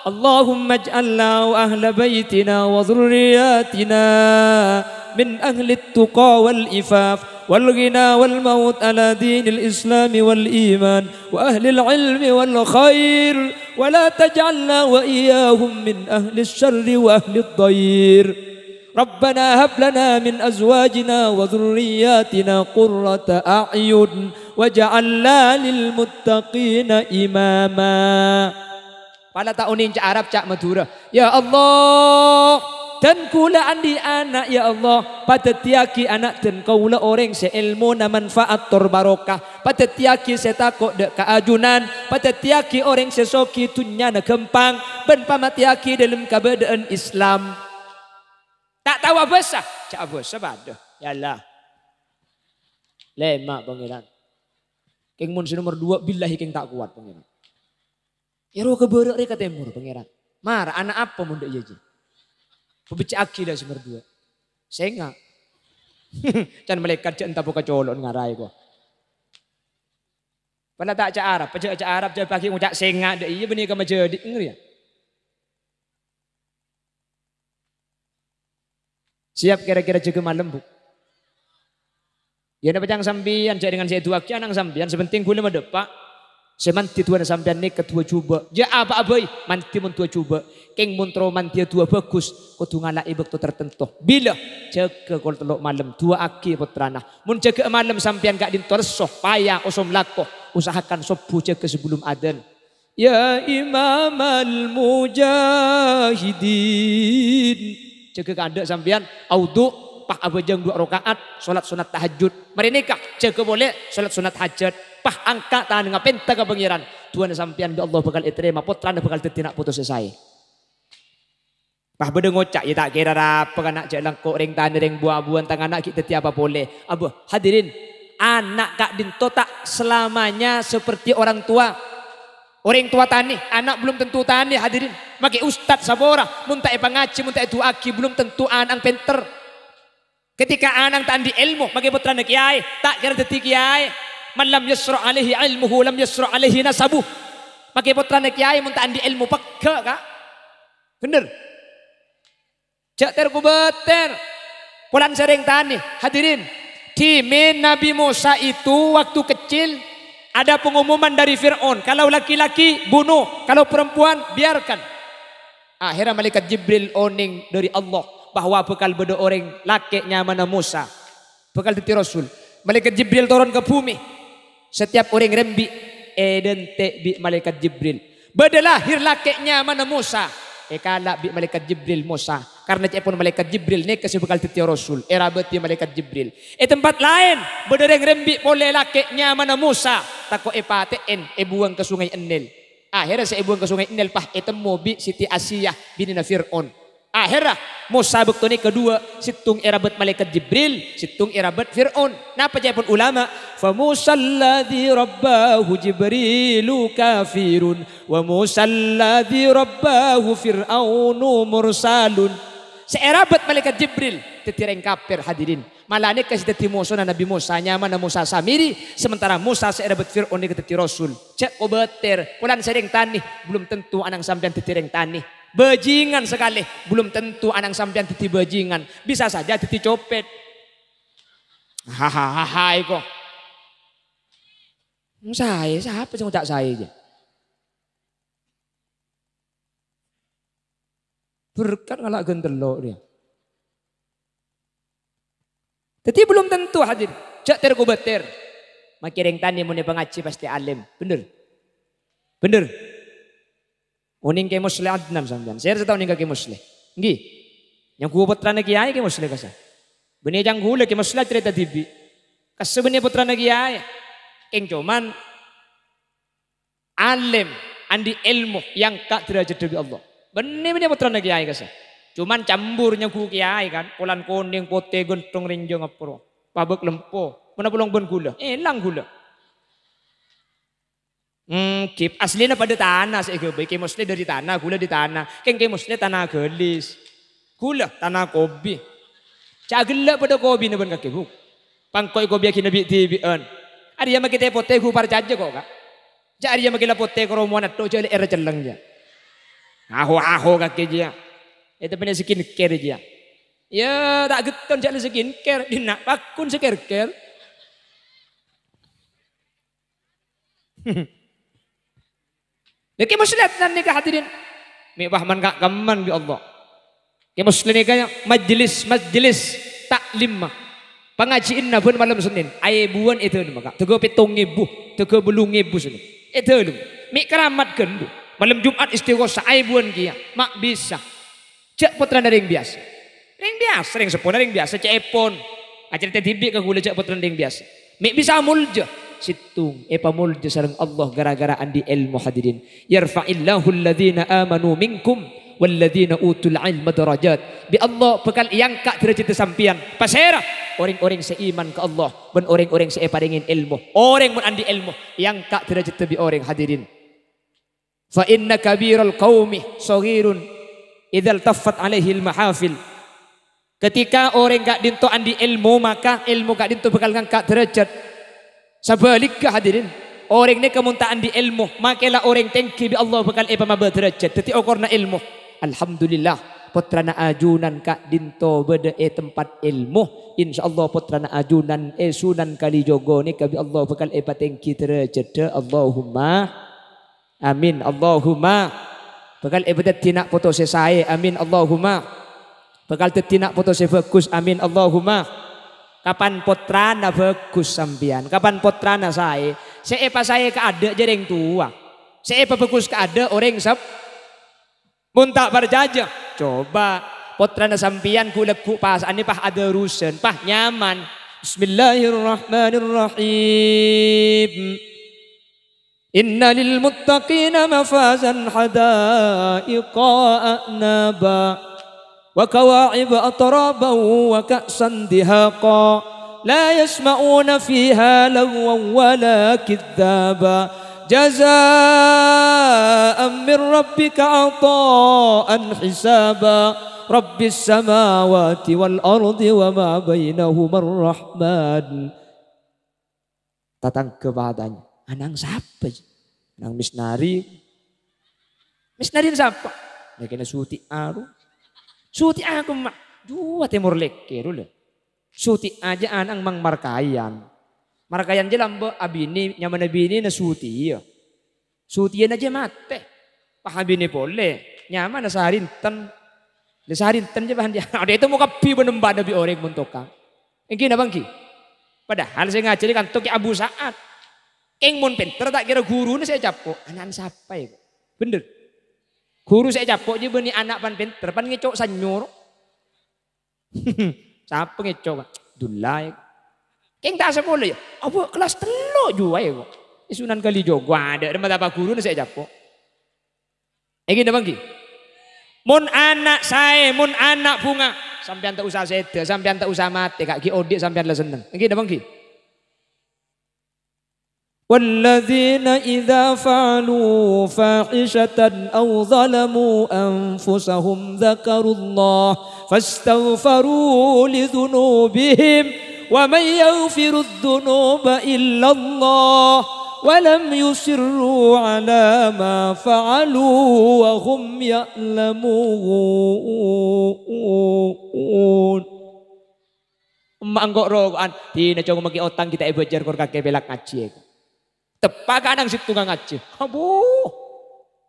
"Allahumma ij'alna wa ahla baitina wa dzurriyyatina min ahlit tuqa wal ifaf wal ghina wal maut ala dinil islami wal iman wa ahlil ilmi wal khair, wa la taj'alna wa iyyahum min ahlis syarri wa ahlid dhair." Rabbana hab lana min azwajina wa dzurriyyatina qurrata a'yun waj'alna lil muttaqina imama. Pala ta' onèng ca' Arab, ca' Madhurâ. Ya Allah, dân kaulâ andi' ana', ya Allah, padhâddhiyaghi ana' dân kaulâ orèng sè èlmona manfaat tor barokah, padhâddhiyaghi sè tako' dâ' kaajunan, padhâddhiyaghi orèng sè soghi dhunnyana ghâmpang, bân pamatèyaghi dâlem kabâdâ'ân Islam. Ta' tao abhâsa? Jhâ' abhâsa padâ. Ya Allah. Lèma', Pangèran. Kèng mon sè nomer duwâ', billahi kèng ta' kowat, Pangèran. È rowa ka bârâ' rè ka tèmor, Pangèran. Mara ana' apa mon dâ' iyâ, jhi? Pabecce'aghi la sè nomer duwâ'. Sènga'. Can malaèkat jhâ' entapo ka colo'na ngaraè, ko. Pala ta' ca' Arab, jhâ' ca' Arab, jhâ' bâgi ngoca' sènga' dâ' iyâ bânnè ka majâdi', ngèrè, ya. Siap kèra-kèra jâgâ malem, Bu? Ya, napa ca'na sampèyan, jhâ' dhângan sè èdu'aaghi ana'na sampèyan, sè pentèng ghulâ madâpa'. Sè mandhi du'âna sampèyan nèka du'â jhubâ'. Jhâ' apa'a bhâi, mandhi mon du'â jhubâ'. Kèng mon terro mandhiyâ du'â bhâghus, kodhu ngalaè bâkto tartemto. Bilâ? Jâgâ kol tello' malem, du'âaghi pottrana. Mon jâgâ'â malem sampèyan ka'dinto lesso, paya, osom lako, usahakan sobbhu jâgâ sabellum adzan. Ya Imamal Mujahidin. Jâgâ kaadâ' sampèyan, aodhu', pas abhâjâng duwâ' raka'at, solat sunat tahajjud. Marè nèka, jâgâ polè, solat sunat hajat. Pas angka' tanangnga pènta ka Pangèran. Du'âna sampèyan bi' Allah bhâkal ètarèma, pottrana bhâkal dhâddhi na' poto sè saè. Pas bâdâ ngoca', "Ya ta' kèra arapa, kana' jhâ' langko' rèng tanè rèng bu-abuwân, tang ana' ghi' dhâddhi apa polè." Abâ, hadirin, ana' ka'dinto ta' selamanya seperti orang tua. Orèng towa tanè, ana' belum tentu tanè, hadirin. Makè ustad sapora, mon ta' èpangajhi, mon ta' èdu'aaghi, belum tentu ana'na pènter. Ketika ana'na ta' andi' èlmo, makè pottrana kèyaè, ta' kèra dhâddhi kèyaè. "Man lam yasra' alaihi ilmuhu, lam yasra' alaihi nasabuh." Makè pottrana kèyaè, mon ta' andi' èlmo, pegghâ', Ka'. Bhender. Jhâ' ter-kobâter. Polana sè rèng tanè, hadirin. Dhimèn Nabi Musa itu waktu kecil ada pengumuman dari Fir'aun, "Kalau laki-laki, bunuh. Kalau perempuan, biarkan." Akhèrra Malaèkat Jibril onèng dâri Allah bahwa bhâkal bâdâ orèng lakè' nyamana Musa. Bhâkal dhâddhi rasul. Malaèkat Jibril toron ka bhumè. Setiap orèng rembi' èdhânte' bi' Malaèkat Jibril. Bâdâ lahir lakè' nyamana Musa. Èkala' bi' Malaèkat Jibril Musa. Karna ca'èpon Malaèkat Jibril nèka sè bhâkal dhâddhiyâ rasul. Èrabâdhi Malaèkat Jibril. È tempat laèn, bâdâ orèng rembi' polè lakè' nyamana Musa. Tako' èpatè'è, èbuwâng ka Songay Nil. Akhèrra sè èbuwâng ka Songay Nil pas ètemmo bi' Siti Asiyah, binèna Fir'aun. Akhèrra Musa bâkto nèka duwâ', sèttong èrabât Malaèkat Jibril, sèttong èrabât Fir'aun. Napa ca'èpon ulama? "Fa Musa alladzi rabbahu Jibrilu kafirun, wa Musa alladzi rabbahu Fir'aunu mursalun." Sè èrabât Malaèkat Jibril dhâddhi rèng kafir, hadirin. Mala nèka sè dhâddhi mosona Nabi Musa, nyamana Musa Samiri, sementara Musa sè èrabât Fir'aun nèka dhâddhi rasul. Jhâ' kobâter, polana sè rèng tanè, belum tentu ana'na sampèyan dhâddhi rèng tanè. Bajingan sakalè, belum tentu ana'na sampèyan dhâddhi bajingan. Bisa saja dhâddhi copèt. Hahaha, iko. Saè, sapa sè ngoca' saè, jâ? Berkat ngala' ghân tello' rèya. Dhâddhi belum tentu, hadirin. Jhâ' ter-kobâter. Makè rèng tanè mon èpangajhi pastè alèm. Bhender? Bhender? Onèng Kè Musleh Adnan sampèyan. Sèra sè ta' onèng ka Kè Musleh? Ènggi. Nyangghua pottrana kèyaè Kè Musleh kassa. Bânnè cangghulâ Kè Musleh carèta dhibi'. Kassa bânnè pottrana kèyaè. Kèng coma alèm, andi' èlmo, èangka' dârâjhâddhâ bi' Allah. Bânnè, bânnè pottrana kèyaè kassa. Coma cambur nyangghua kèyaè kan, polana konèng, potè, ghânthong, rènjhâng, apa rowa. Pabâk lempo. Mennapa long bân ghulâ? Èlang ghulâ. Èngghi, aslina padâ tana sè èghâbây. Kè Moslè dâri tana, ghulâ dâri tana. Kèng Kè Moslè tana ghâlis. Ghulâ tana kobi. Ca' ghellâ' padâ kobina bân kakè, Bu. Pangko' èkobiyâghinâ bi'-dhibi'ân. Arèya makè tè potè, ghu parcajâ ko', Ka'. Ja' arèya makè la potè, karomowan atto, ja' lè' èrcelleng, ja'. Aho-aho kakè, jiyâ. Ètè pènè skincare, jiyâ. Yâ, ta' ghetton, ja' la skincare. Dinna' pagghun skincare. Nèka Moslè nèka, hadirin. Mè' paham ka-, kemman bi' Allah. Kè Moslè nèka majlis-majlis ta'lim, pangajhiânna bân malem Sennèn, aèbuwân è dâlemma, Ka'. Tèghâ pètto èbu, tèghâ bâllu èbu Sennèn. È dâlem. Mè' karamat ghân, Bu. Malem Jum'at istighosah, aèbuwân kèya. Ma' bisa. Ja' pottrana rèng biyasa. Rèng biyasa, rèng seppona rèng biyasa, ca'èpon. Acarèta dhibi' ka ghulâ, ja' pottrana rèng biyasa. Mè' bisa molja. Sèttong èpamolja sareng Allah ghârâ-ghârâ andi' èlmo, hadirin. "Yarfa'illahu alladhina amanu minkum walladhina utul ilma darajat." Bi' Allah bhâkal èangka' dârâjhâddhâ sampèyan. Pasèra? Orèng-orèng sè iman ka Allah bân orèng-orèng sè èparèngè èlmo. Orèng mon andi' èlmo, èangka' dârâjhâddhâ bi' orèng, hadirin. "Fa inna kabiral qaumi shaghirun idza iltaffat alaihil mahafil." Ketika orèng ka'dinto andi' èlmo, maka èlmo ka'dinto bhâkal ngangka' dârâjhât. Sabhâligghâ, hadirin, orèng nèka mon ta' andi' èlmo, makè la orèng tèngghi bi' Allah bhâkal èpamabâ dârâjhât. Dhâddhi okorna èlmo. Alhamdulillah, pottrana ajunan ka'dinto bâdâ è tempat èlmo. Insyaallah, pottrana ajunan è Sunan Kalijogo nèka bi' Allah bhâkal èpatèngghi dârâjhâddhâ. Allahumma amin. Allahumma. Bhâkal èpadhâddhi na' poto sè saè. Amin. Allahumma. Bhâkal dhâddhi na' poto sè bhâghus. Amin. Allahumma. Kapan pottrana bhâghus sampèyan? Kapan pottrana saè? Sè èpasaè kaadâ' jâ' rèng towa. Sè èpabhâghus kaadâ' orèng sep-, mon ta' parcajâ, coba pottrana sampèyan ghu-lagghu' pasa'an, pas adârusan, pas nyaman. Bismillahirrahmanirrahim. "Inna lil muttaqina mafazan hadaiqa a'naba, wa kawa'iba atraban wa ka'san dihaqa, la yasma'una fiha lagwan wa la kidzaba, jazaan min rabbika ata'an hisaba, rabbis samawati wal ardi wa ma bainahumar rahman." Tatangghâ atanya, "Ana'na sapa, jhi?" "Ana'na Misnari." "Misnari sapa?" "Nèkèna Suti Aru." "Suti Aru, ma'?" "Jhuwa Tèmor Lèkèr, lho." "Suti Aru jâ' ana'na Mang Markayan." Markayan jâ' lambâ' abinè, nyamana binèna Sutiyâ. Sutiyâna jâ' matè. Pas abinè polè, nyamana Sarinten. Lè Sarinten jâ' bahan dia. Adâ' ètemmo kabbhi bân embana bi' orèng mon tokang. Èngghi napa èngghi? Padahal sè ngajhâri kanto Kè Abu Sa'ad. Kèng mon pènter ta' kèra ghuruna sè ècapo'. Ana'na sapa, yâ? Bhender. Ghuru sè ècapo' jâ' bânnè ana' pan pènter, pan ngèco' sanyo, ro. Sapa ngèco', Ka'? Dulla, yâ. Kèng ta' sapolo, yâ. Apa kellas tello' jhuwa, yâ, ko'. È Sunan Kalijogo adâ' rèma tapa ghuruna sè ècapo'. Èngghi napa èngghi? Mon ana' saè, mon ana' bhunga, sampèyan ta' osa sèdhâ, sampèyan ta' osa matè, Ka', ghi' odi' sampèyan la senneng. Èngghi napa èngghi? والذين إذا فعلوا فاحشة أو ظلموا أنفسهم ذكروا الله فاستغفروا لذنوبهم ومن يغفر الذنوب إلا الله ولم يصروا على ما فعلوا وهم يعلمون. Emma' engko' roko'an, dina cong makè otang ghi' ta' èbâjâr, kor kakè pèlak ngajhi, èko. Teppa' ka ana'na sèttonga ngajhi. Abu.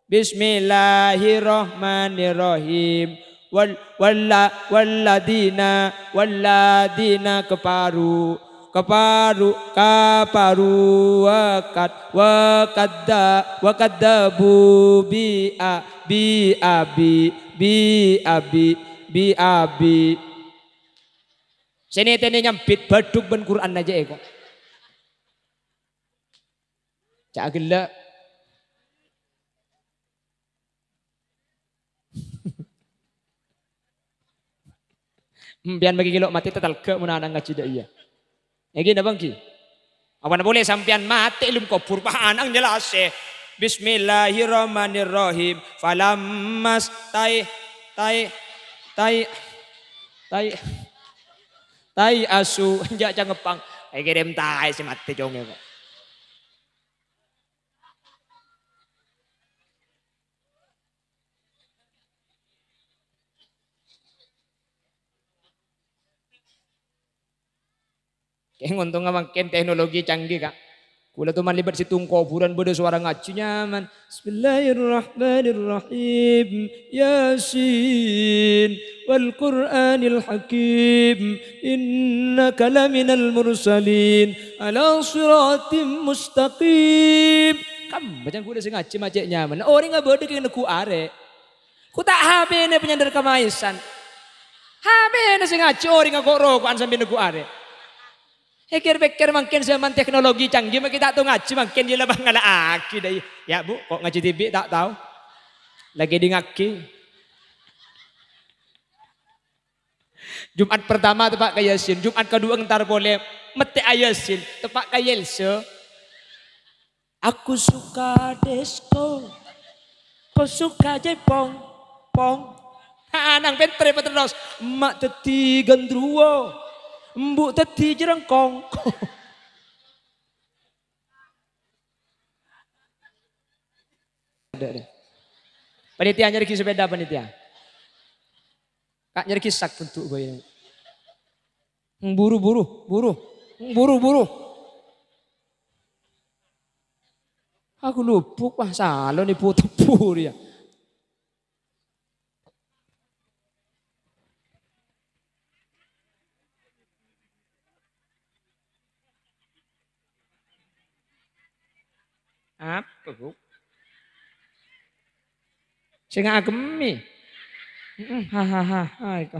Bismillahirrahmanirrahim. Wal-, walla-, walladzina, walladzina kafaru, kafaru, kafaru, wa kad-, wa kadza-, wa kadzabu bi a-, bi abi, bi abi, bi abi. Sè nètènè nyambit bâdhuk bân Qur'anna jâ' èko. Ca' ghellâ'. Sampèyan makè ghi' lo' matè tatalga' mon ana' ngajhi dâ' iyâ. Èngghi napa èngghi? Apan polè sampèyan matè è lem kobhur, pas ana' nyelasè. Bismillahirrahmanirrahim. Falammas tai, tai, tai, tai, tai asu. Enjâ' cangepang. Èkèrèm taè sè matè congè kok. Kèng ontongnga mangkèn teknologi canggih, Ka'. Kaulâ toman lèbât sèttong kobhurân bâdâ sowara ngajhi nyaman. Bismillahirrahmanirrahim. Yasin. Wal Qur'anil Hakim. Innaka laminal mursalin. Ala siratim mustaqim. Kam, bâjâng kaulâ sè ngajhi ma' cè' nyaman. Orèng abâdâ kèng neggu' arè'. Ku ta' H P-na panyandar kamaèsan. H P-na sè ngajhi orèngnga ko'-roko'an sambi neggu' arè'. Èkèr-pèkkèr mangkèn zaman teknologi canggih, ma' ghi' ta' tao ngajhi mangkèn, yâ la pangala'aghi dâi. Yâ, Bu, ko' ngajhi dhibi' ta' tao. La kèdingngaghi. Jumat pertama teppa' ka Yasin, Jumat kaduwâ entar polè, mètè'a Yasin, teppa' ka Yelse. Aku suka disco, kau suka Jepang, pong. Ha, nang pènter paterros. Emma' dhâddhi gandruwo, embu' dhâddhi jerengkong. Panitia nyarègi sepeda, panitia. Ka' nyarègi sak bentuk gue. Buru, buru, buru. Buru, buru. Aku lupuk, wah, salon ibu tebur ya. Apa, Bu? Sè ngagemmè. Mm-mm, ha, ha, ha, ha, iko.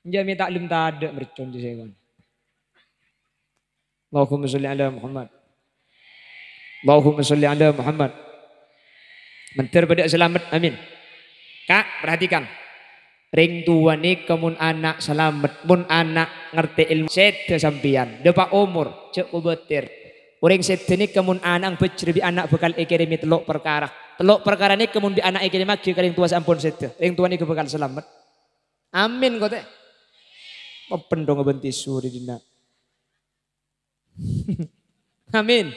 Enjâ' mè' ta' lem tadâ' mercon di sèkon. Allahumma sholli ala Muhammad. Allahumma sholli ala Muhammad. Mènter padâ salamet. Amin. Ka', perhatikan. Rèng towa nèka mon ana' salamet, mon ana' ngartè èlmo, sèdhâ sampèyan, dâpa' omor, jhâ' kobâtèr. Orèng sèdhâ nèka mon ana' bhâjhrâ bi' ana' bhâkal èkèrèmè tello' parkara. Tello' parkara nèka mon bi' ana' èkèrèmmaghi ka rèng towa sè ampon sèdhâ, rèng towa nèka bhâkal salamet. Amin, kote. Mapendhong bân tisu di dinna'. Amin.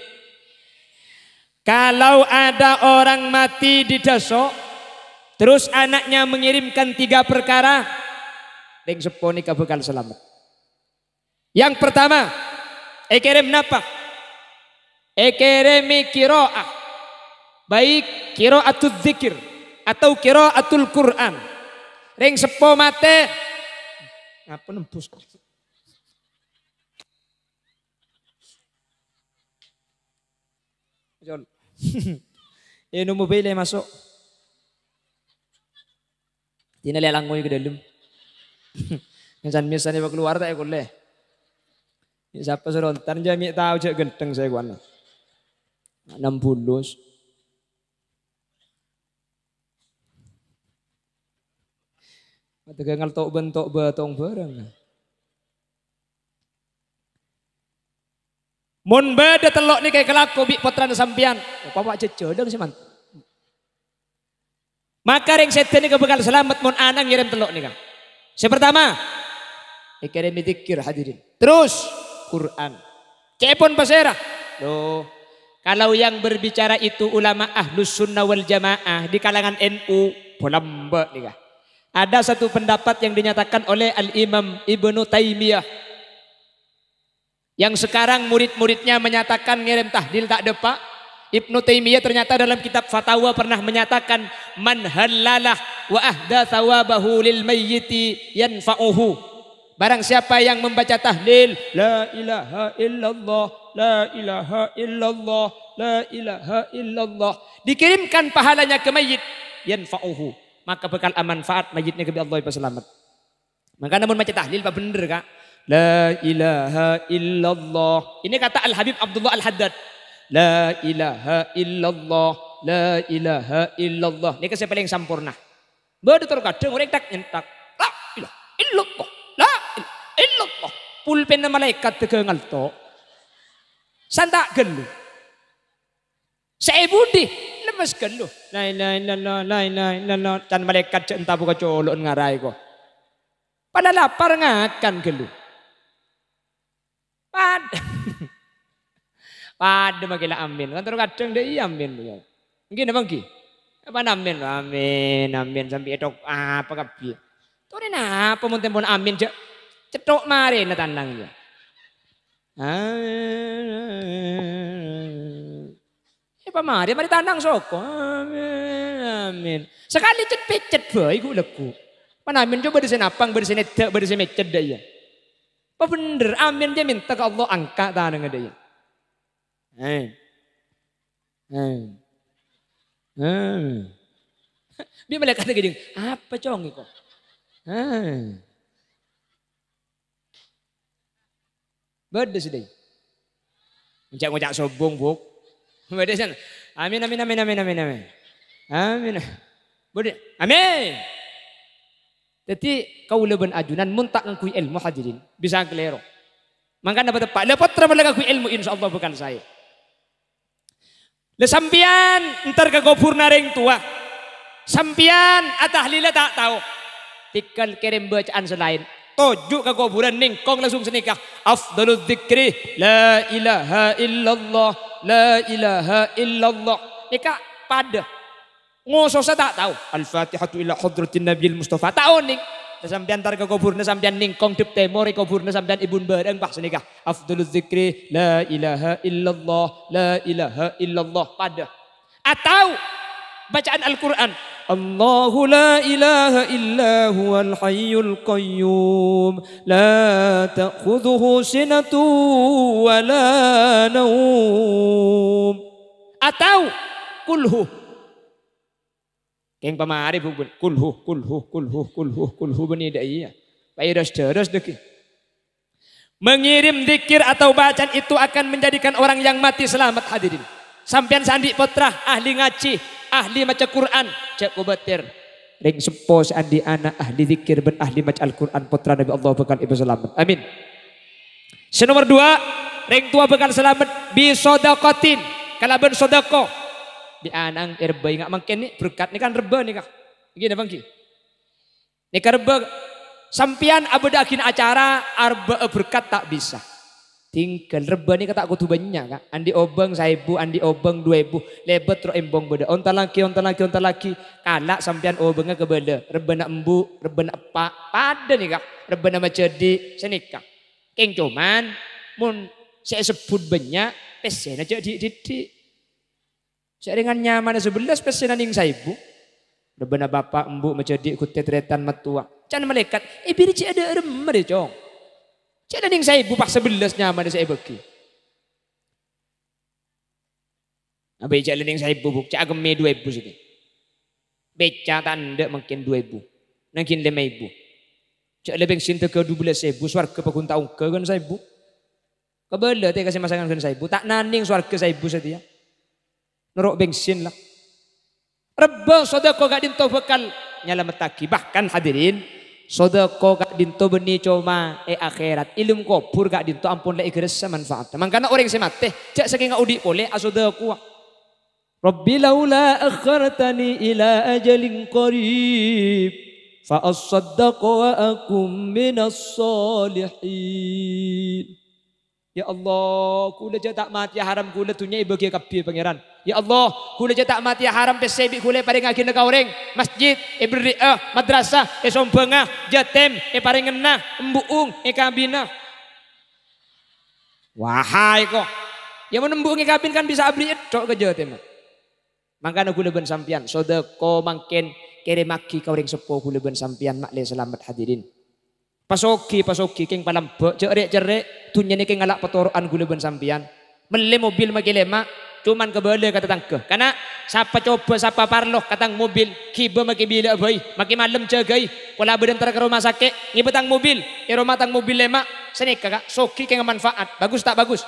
Kalau ada orang mati di daso', terus anaknya mengirimkan tiga perkara, rèng seppo nèka bhâkal salamet. Yang pertama, èkèrèm napa? Èkèrèmè qiraah, baik qiraatul dzikir atau qiraatul Qur'an. Rèng seppo matè, ngapa nembus? Jol. Ènom mobil maso'. Dina lè langngoy ka dâlem. Ngèsan-mèsan èpakaluar ta' èkollè. Sapa sorontan jâ' mè' tao jâ' ghântheng saèkowan. Enam bulus. Matèghângal to' bân to' bâtong bhârâng. Mon bâdâ tello' nèka èkalako bi' pottrana sampèyan, apa wa' jhâjhâlâng sè man-, maka rèng sèdhâ nèka bhâkal salamet mon ana' ngèrèm tello' nèka. Sè partama, èkèrèmè dzikir, hadirin. Terus, Qur'an. Ca'èpon pasèra? Loh, kalau yang berbicara itu ulama Ahlus Sunnah wal Jamaah di kalangan N U, polambâ' nèka. Ada satu pendapat yang dinyatakan oleh Al-Imam Ibnu Taimiyah. Yang sekarang murid-muridnya menyatakan ngèrèm tahlil ta' dâpa'. Ibnu Taimiyah ternyata dalam kitab Fatawa pernah menyatakan, "Man hallalah wa ahda thawabahu lil mayyiti yanfa'uhu." Barang siapa yang membaca tahlil, "La ilaha illallah, la ilaha illallah, la ilaha illallah," dikirimkan pahalanya ke mayit, "yanfa'uhu," maka bhâkal amanfaat mayitnya bi' Allah èpasalamet. Mangkana mon maca tahlil, pabhendher, Ka'. La ilaha illallah. Ini kata Al-Habib Abdullah Al-Haddad. La ilaha illallah. La ilaha illallah. Nèka sè palèng samporna. Bâdâ tor kadhâng orèng tak-nyentak. La ilaha illallah. La ilaha illallah. Pulpenna malaèkat dâgângal to'. Santa' ghâllu. Sè è budi, lemmes ghâllu. La ilaha illallah, la ilaha illallah. Can malaèkat jhâ' entabu kacolo'en ngaraè ko. Padâ lapar ngakan ghâllu. Pad-, padâ makè la amin. Kan terro kadhâng dâ' iyâ amin, ya. Èngghi napa èngghi? Apa amin? Amin, amin. Sambi èthok apa kabbhi. Torè napa mon tempon amin, jhâ' cetthok marèna tanang, ya. Amin. È pamarè, marè tanang soko. Amin, amin. Sakalè cet-pècet bhâi ghu-, lagghu'. Pan amin coba bâdâ sè napang, bâdâ sè nèddhâ', bâdâ sè mècet dâ' iyâ. Apa bhendher, amin jhâ' mènta ka Allah angka' tanangnga dâ' iyâ. Eh. Eh. Eh. Bi' malaèkat ghâdhing, "Apa cong èko?" Eh. Bâdâ sè dâi. Ngoca'-ngoca' sobung, Bu'. Bâdâ sè, "Amin, amin, amin, amin, amin, amin." Amin. Bâdâ, "Amin." Dhâddhi, kaulâ bân ajunan mon ta' ngangghuy èlmo, hadirin, bisa kalèro. Mangkana pateppa', la pottra mon la ngangghuy èlmo, insyaallah bhâkal saè. La sampèyan entar ka kobhurrâ rèng towa. Sampèyan atahlila ta' tao. Tèngghâl kèrèm bâcaan sè laèn. Toju' ka kobhurân nèngkong langsung sanèka. Afdhaludz dzikri la ilaha illallah, la ilaha illallah. Nèka padâ. Ngososa ta' tao. Al-Fatihatu ila hadratin Nabiyil Mustafa. Ta' onèng. Sampèyan entar ka kobhurrâ, sampèyan nèngkong dhâp tèmor, è kobhurrâ sampèyan èbun bârâng, pas sanèka. Afdhaludz dzikri, la ilaha illallah, la ilaha illallah. Padâ. Atau bacaan Al-Qur'an. Allahu la ilaha illa huwal hayyul qayyum. La ta'khudhuhu sinatun wa la naum. Atau kulhu. Kèng pamarè, Bu, bân, kulhu, kulhu, kulhu, kulhu, kulhu, bânnè dâ' iyâ. Paèros-dâros dâggi'. Mengirim zikir atau bacaan itu akan menjadikan orang yang mati selamat, hadirin. Sampèyan sè andi' pottra, ahli ngajhi, ahli maca Qur'an, jhâ' kobâtèr. Rèng seppo sè andi' ana' ahli zikir bân ahli maca Al-Qur'an, pottrana bi' Allah bhâkal èpasalamet. Amin. Sè nomer duwâ', rèng towa bhâkal salamet bi shadaqatin, kalabân sodako. Bi' ana'na èrebbhâi nga' mangkèn nè, berkat nèka kan rebbhâ nèka. Èngghi napa èngghi? Nèka rebbhâ, sampèyan abâdâ'âghin acara arebbhâ'â berkat ta' bisa. Tèngghâl rebbhâ nèka ta' kodhu bânnya', Ka'. Andi' obâng saèbu, andi' obâng du èbu, lèbât ro' embong bâdâ. Ontallaghi, ontallaghi, ontallaghi. Kala' sampèyan obângnga kabâlâ. Rebbhâna embu', rebbhâna eppa', padâ nèka. Rebbhâna majhâdhi', sanèka. Kèng coman, mon sè èsebbhut bânnya', pèssèna jhâ' dhi'-dhiddhi'. Sè rèngan nyamana sabellâs pèssèna nèng saèbu. Rebbhâna bapa', embu', majhâdhi', ghu-, tè-tarètan, mattowa. Can malaèkat, "È, bârâ jhâ' adâ' remma rè, Cong. Jhâ' la nèng saèbu pas sabellâs nyamana sè èbâghi." Abâ' jhâ' la nèng saèbu, Bu'. Jhâ' akemmè du èbu sèdhâ. Bèca ta' endâ' mangkèn du èbu. Nangghin lèma èbu. Jhâ' la bensin tèghâ du bellâs èbu, sowarghâ paggun ta' ongghâ kan saèbu. Kabâlâ tè ka sè masangan ghân saèbu, ta' nanèng sowarghâ saèbu satèya. Noro' bensin la. Rebbhâ sodako ka'dinto bhâkal nyalamettaghi. Bahkan hadirin, sodako ka'dinto bânnè coma è akhèrat. È alam kobhur ka'dinto ampon la èghârâssa manfaatta. Mangkana orèng sè matè, jhâ' sakènga odi' polè asodakowa. Rabbi laula akhartani ila ajalin qarib, fa assaddaqa wa akun minas solihin. Ya Allah, kaulâ jhâ' ta' matèya haram, kaulâ dhunnya èbâghiyâ kabbhi, Pangèran. Ya Allah, kaulâ jhâ' ta' matèya haram, pèssè bi' kaulâ èparèngngaghinna ka orèng, masjid èberri'â, madrasah èsombhângnga, jhâtèm èparèngngana, embu'ung èkabina. Wahai ko, ya mon embu'ung èkabin kan bisa aberri' ètthok ka jhâtèmma. Mangkana kaulâ bân sampèyan, sodako mangkèn kèrèmmaghi ka orèng seppo kaulâ bân sampèyan, ma'lè salamet hadirin. Pasoghi, pasoghi, kèng palambâ', jhâ' rè'-cerrè', dhunnya nèka ngala' patoro'an kaulâ bân sampèyan. Mellè mobil makè lèma', coman kabâlâ ka tatangghâ. Kana', sapa coba, sapa parlo ka tang mobil, ghibâ makè bilâ'â bhâi, makè malem jâgâi, pola bâdâ entar ka roma sakè', ngibâ tang mobil, è roma tang mobil lèma', sanèka, Ka', soghi kèng manfaat. Bagus ta' bagus?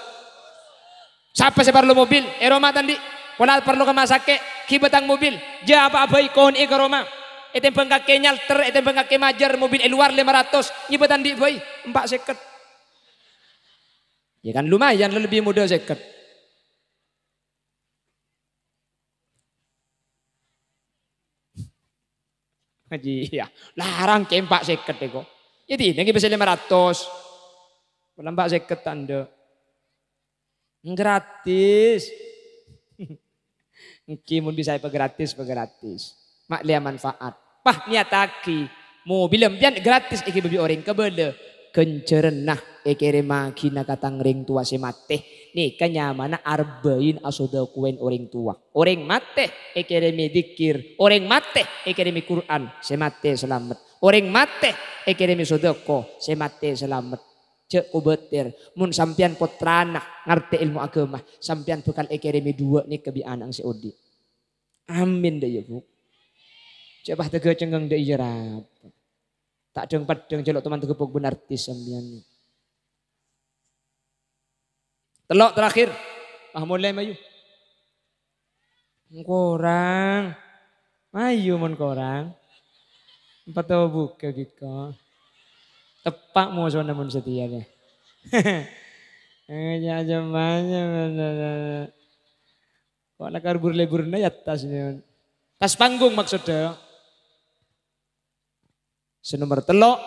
Sapa sè parlo mobil? È roma ta' andi'. Pola parlo ka roma sakè', ghibâ tang mobil. Jhâ' apa'a bhâi, konè'è ka roma. Ètèmbhâng kakè nyalter, ètèmbhâng kakè majâr, mobil è lowar lèma ratos, ngibâ ta' andi' bhâi, empa' sèket. Ya kan lumayan, lebih muda seket. Haji, ya. Larang kempak seket eko. Jadi, nanti bisa lima ratus. Lambak seket tanda. Gratis. Enggi mon bisa epagratis, pagratis. Mak lea manfaat. Pah, niyataghi. Mobil empiyan gratis èghibâ bi' orèng kabâlâ. Ghânjhârânna èkèrèmmaghina ka tang rèng towa sè matè. Nèka nyamana arba'in asodakowèn orèng towa. Orèng matè èkèrèmè dzikir. Orèng matè èkèrèmè Qur'an. Sè matè salamet. Orèng matè èkèrèmè sodako. Sè matè salamet. Jhâ' kobâtèr, mon sampèyan pottrana ngartè èlmo aghâma, sampèyan bhâkal èkèrèmè duwâ' nèka bi' ana'na sè odi'. Amin, dâ' iyâ, Bu. Jhâ' pas tèghâ cengngeng dâ' iyâ, rapa. Ta' dhâng-paddhâng jhâ' lo' toman tèghâ pok bân artis sampèyan. Tello' terakhir. Wah, molè, mayu. Korang. Mayu mon korang. Empat tawa buka giko. Teppa' mosona mon satèya, ya. Eh, ya, jamanya, bener. Kok nak kabur leburna ya atas, nih. Tas panggung maksudnya. Sè nomer tello',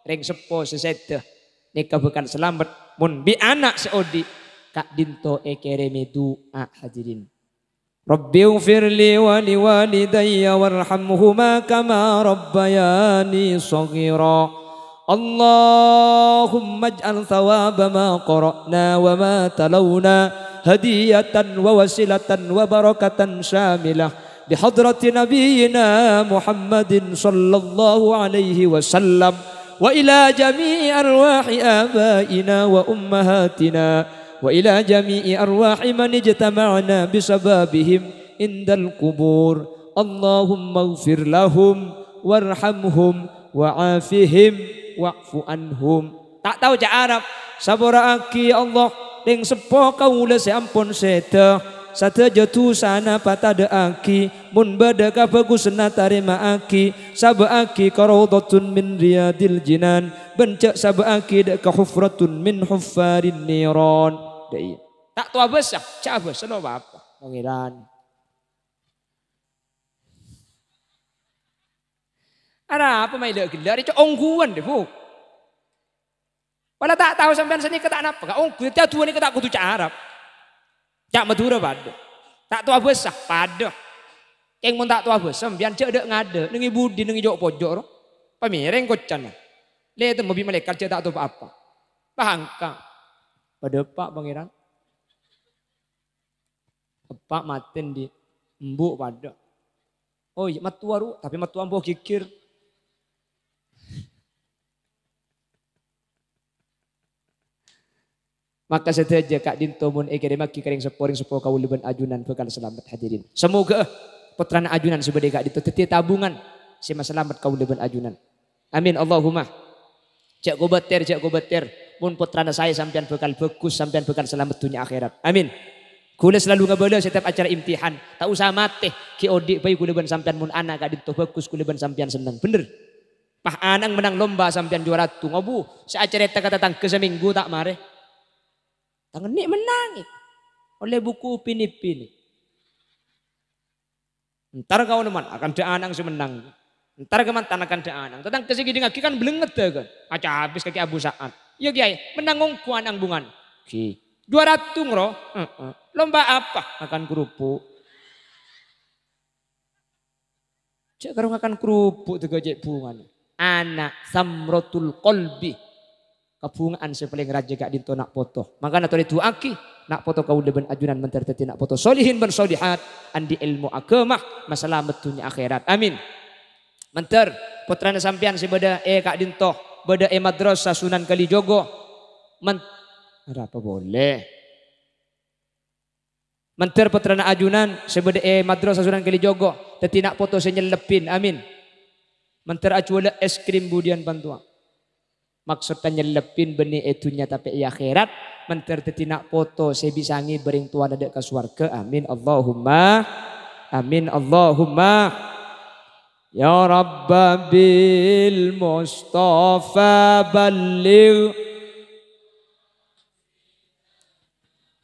rèng seppo sè sèdhâ nèka bhâkal salamet mon bi' ana' sè odi' ka'dinto èkèrèmè du'a, hadirin. Rabbighfirli wa liwalidayya warhamhuma kama rabbayani shaghira. Allahumma ij'al thawaba ma qara'na wa ma talawna hadiyatan wa wasilatan wa barakatan syamilah. بحضرة نبينا محمد صلى الله عليه وسلم وإلى جميع أرواح آبائنا وأمهاتنا وإلى جميع أرواح من اجتمعنا بسببهم عند القبور. اللهم اغفر لهم وارحمهم وعافهم واعف عنهم. Ta' tao ca' Arab. Sapora'aghi, ya Allah, rèng seppo kaulâ sè ampon sèdhâ. Sadhâjâ dhusana patadhâ'aghi. Mon bâdâ kabhâghusânna tarèma'aghi. Sabâ'aghi ka raudhatun min riyadil jinan. Bân jhâ' sabâ'aghi dâ' ka hufratun min huffarin niran. Dâ' iyâ. Ta' tao abhâsa. Ca' abhâsa lo' apa-apa. Pangèran. Arapa ma' ghellâ'-ghellâ' rè, Cok, ongghuwân, dhi, Bu. Pola ta' tao sampèyan sanèka ta' napa, ka ongghu, dhâddhi adu'a nèka ta' kodhu ca' Arab. Ca' Madhurâ padâ. Ta' tao abhâsa, padâ. Kèng mon ta' tao abhâsa, sampèyan jhâ' dâ'-ngadâ', neng è budi, neng è jo'-pojo' ro. Pamèrèng kocana. Lè temmo bi' malaèkat jhâ' ta' tao pa-apa. Pahangka. Padâ pa' Pangèran. Eppa' matè ndi'? Embu' padâ. Oh iyâ, mattowa ru, tapè mattowa embu' ghighir. Maka sadhâjâ ka'dinto mon èkèrèmmaghi ka rèng seppo, rèng seppo kaulâ bân ajunan bhâkal salamet, hadirin. Samoghâ'â pottrana ajunan sè bâdâ è ka'dinto dhâddhiyâ tabungan sè masalamet kaulâ bân ajunan. Amin, Allahumma. Jhâ' kobâtèr, jhâ' kobâtèr. Mon pottrana saè sampèyan bhâkal bhâghus, sampèyan bhâkal salamet dhunnya akhèrat. Amin. Kaulâ salalu ngabâlâ setiap acara imtihan. Ta' osa matè, ghi' odi' bhâi kaulâ bân sampèyan mon ana' ka'dinto bhâghus, kaulâ bân sampèyan senneng. Bhender. Pas ana'na mennang lomba sampèyan juwara tong, abu, sè acarèta ka tatangghâ samènggu ta' marè. Tang ennè' mennang. Ollè buku pini-pini. Entar kaulâ man, akantha ana'na sè mennang. Entar kamantan akantha ana'na. Tatangghâ sè ngèdingngaghi kan blengngeddhâ kan. Acabis kakè Abu Sa'ad. Iyâ, Kèyaè, mennang ongghu ana'na bhungan. Ghi. Juwara tong, ro? Heeh. Lomba apa? Makan kerupuk. Jhâ' karo ngakan kerupuk tèghâ cè' bhungana. Ana' samratul qalbi. Kabhunga'an sè palèng rajâ ka'dinto na' poto. Mangkana torè du'aaghi na' poto kaulâ bân ajunan mandhâr dhâddhi na' poto solihin bân solihat, andi' èlmo aghâma, masalamet dhunnya akhèrat. Amin. Mandhâr, pottrana sampèyan sè bâdâ è ka'dinto, bâdâ è Madrasah Sunan Kalijogo. Man-, arapa polè? Mandhâr pottrana ajunan sè bâdâ è Madrasah Sunan Kalijogo dhâddhi na' poto sè nyellebbhin. Amin. Mandhâr ajhuwâlâ ès krim budiyân bân towa. Maksoddhâ nyellebbhin bânnè è dhunnya tapè è akhèrat. Mandhâr dhâddhi na' poto sè bisa ngibâ rèng towana dâ' ka sowarghâ. Amin. Allahumma. Amin. Allahumma. Ya Rabba bil Mustafa balligh.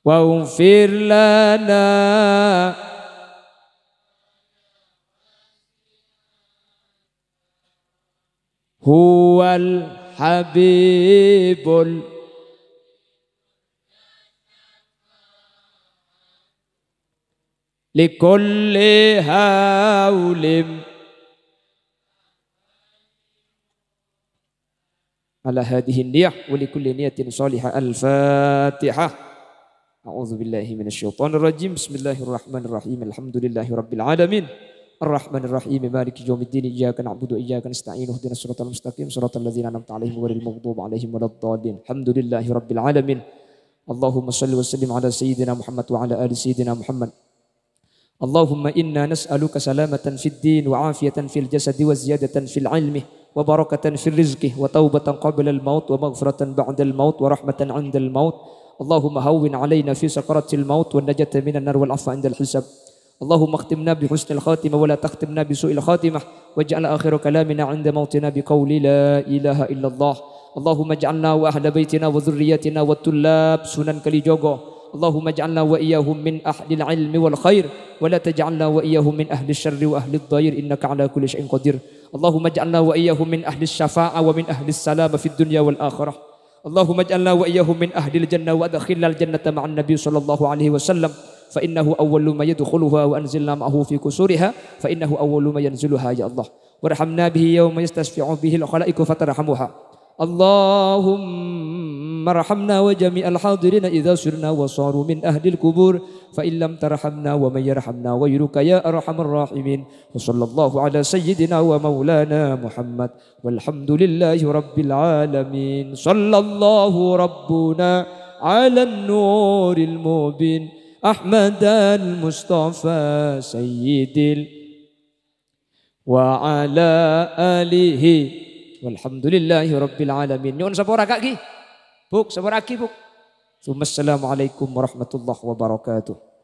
واغفر لنا. هو الحبيب ال- لكل هول. على هذه النية ولكل نية صالحة. الفاتحة. أعوذ بالله من الشيطان الرجيم. بسم الله الرحمن الرحيم. الحمد لله رب العالمين. الرحمن الرحيم. مالك يوم الدين. إياك نعبد وإياك نستعين. اهدنا الصراط المستقيم. صراط الذين أنعمت عليهم غير المغضوب عليهم ولا الضالين. الحمد لله رب العالمين. اللهم صل وسلم على سيدنا محمد وعلى آل سيدنا محمد. اللهم إنا نسألك سلامة في الدين وعافية في الجسد وزيادة في العلم وبركة في الرزق وتوبة قبل الموت ومغفرة بعد الموت ورحمة عند الموت. اللهم هون علينا في سكرات الموت والنجاة من النار والعفو عند الحساب. اللهم اختمنا بحسن الخاتمة ولا تختمنا بسوء الخاتمة، واجعل آخر كلامنا عند موتنا بقول لا إله إلا الله. اللهم اجعلنا وأهل بيتنا وذرياتنا وطلاب سنن كليجوغو. اللهم اجعلنا وإياهم من أهل العلم والخير، ولا تجعلنا وإياهم من أهل الشر وأهل الضير، إنك على كل شيء قدير. اللهم اجعلنا وإياهم من أهل الشفاعة ومن أهل السلامة في الدنيا والآخرة. اللهم اجعلنا وإياهم من أهل الجنة وأدخلنا الجنة مع النبي صلى الله عليه وسلم، فإنه أول ما يدخلها، وأنزلنا معه في قصورها، فإنه أول ما ينزلها، يا الله. وارحمنا به يوم يستشفع به الخلائق فترحمها. اللهم ارحمنا وجميع الحاضرين إذا صرنا وصاروا من أهل القبور، فإن لم ترحمنا ومن يرحمنا غيرك يا أرحم الراحمين. وصلى الله على سيدنا ومولانا محمد، والحمد لله رب العالمين. صلى الله ربنا على النور المبين، أحمد المصطفى سيد ال- وعلى آله. والحمد لله رب العالمين. Nyuwun sapora, Kak, ghi. Buk, sapora'aghi, Buk. Tsumma assalamualaikum warahmatullahi wabarakatuh.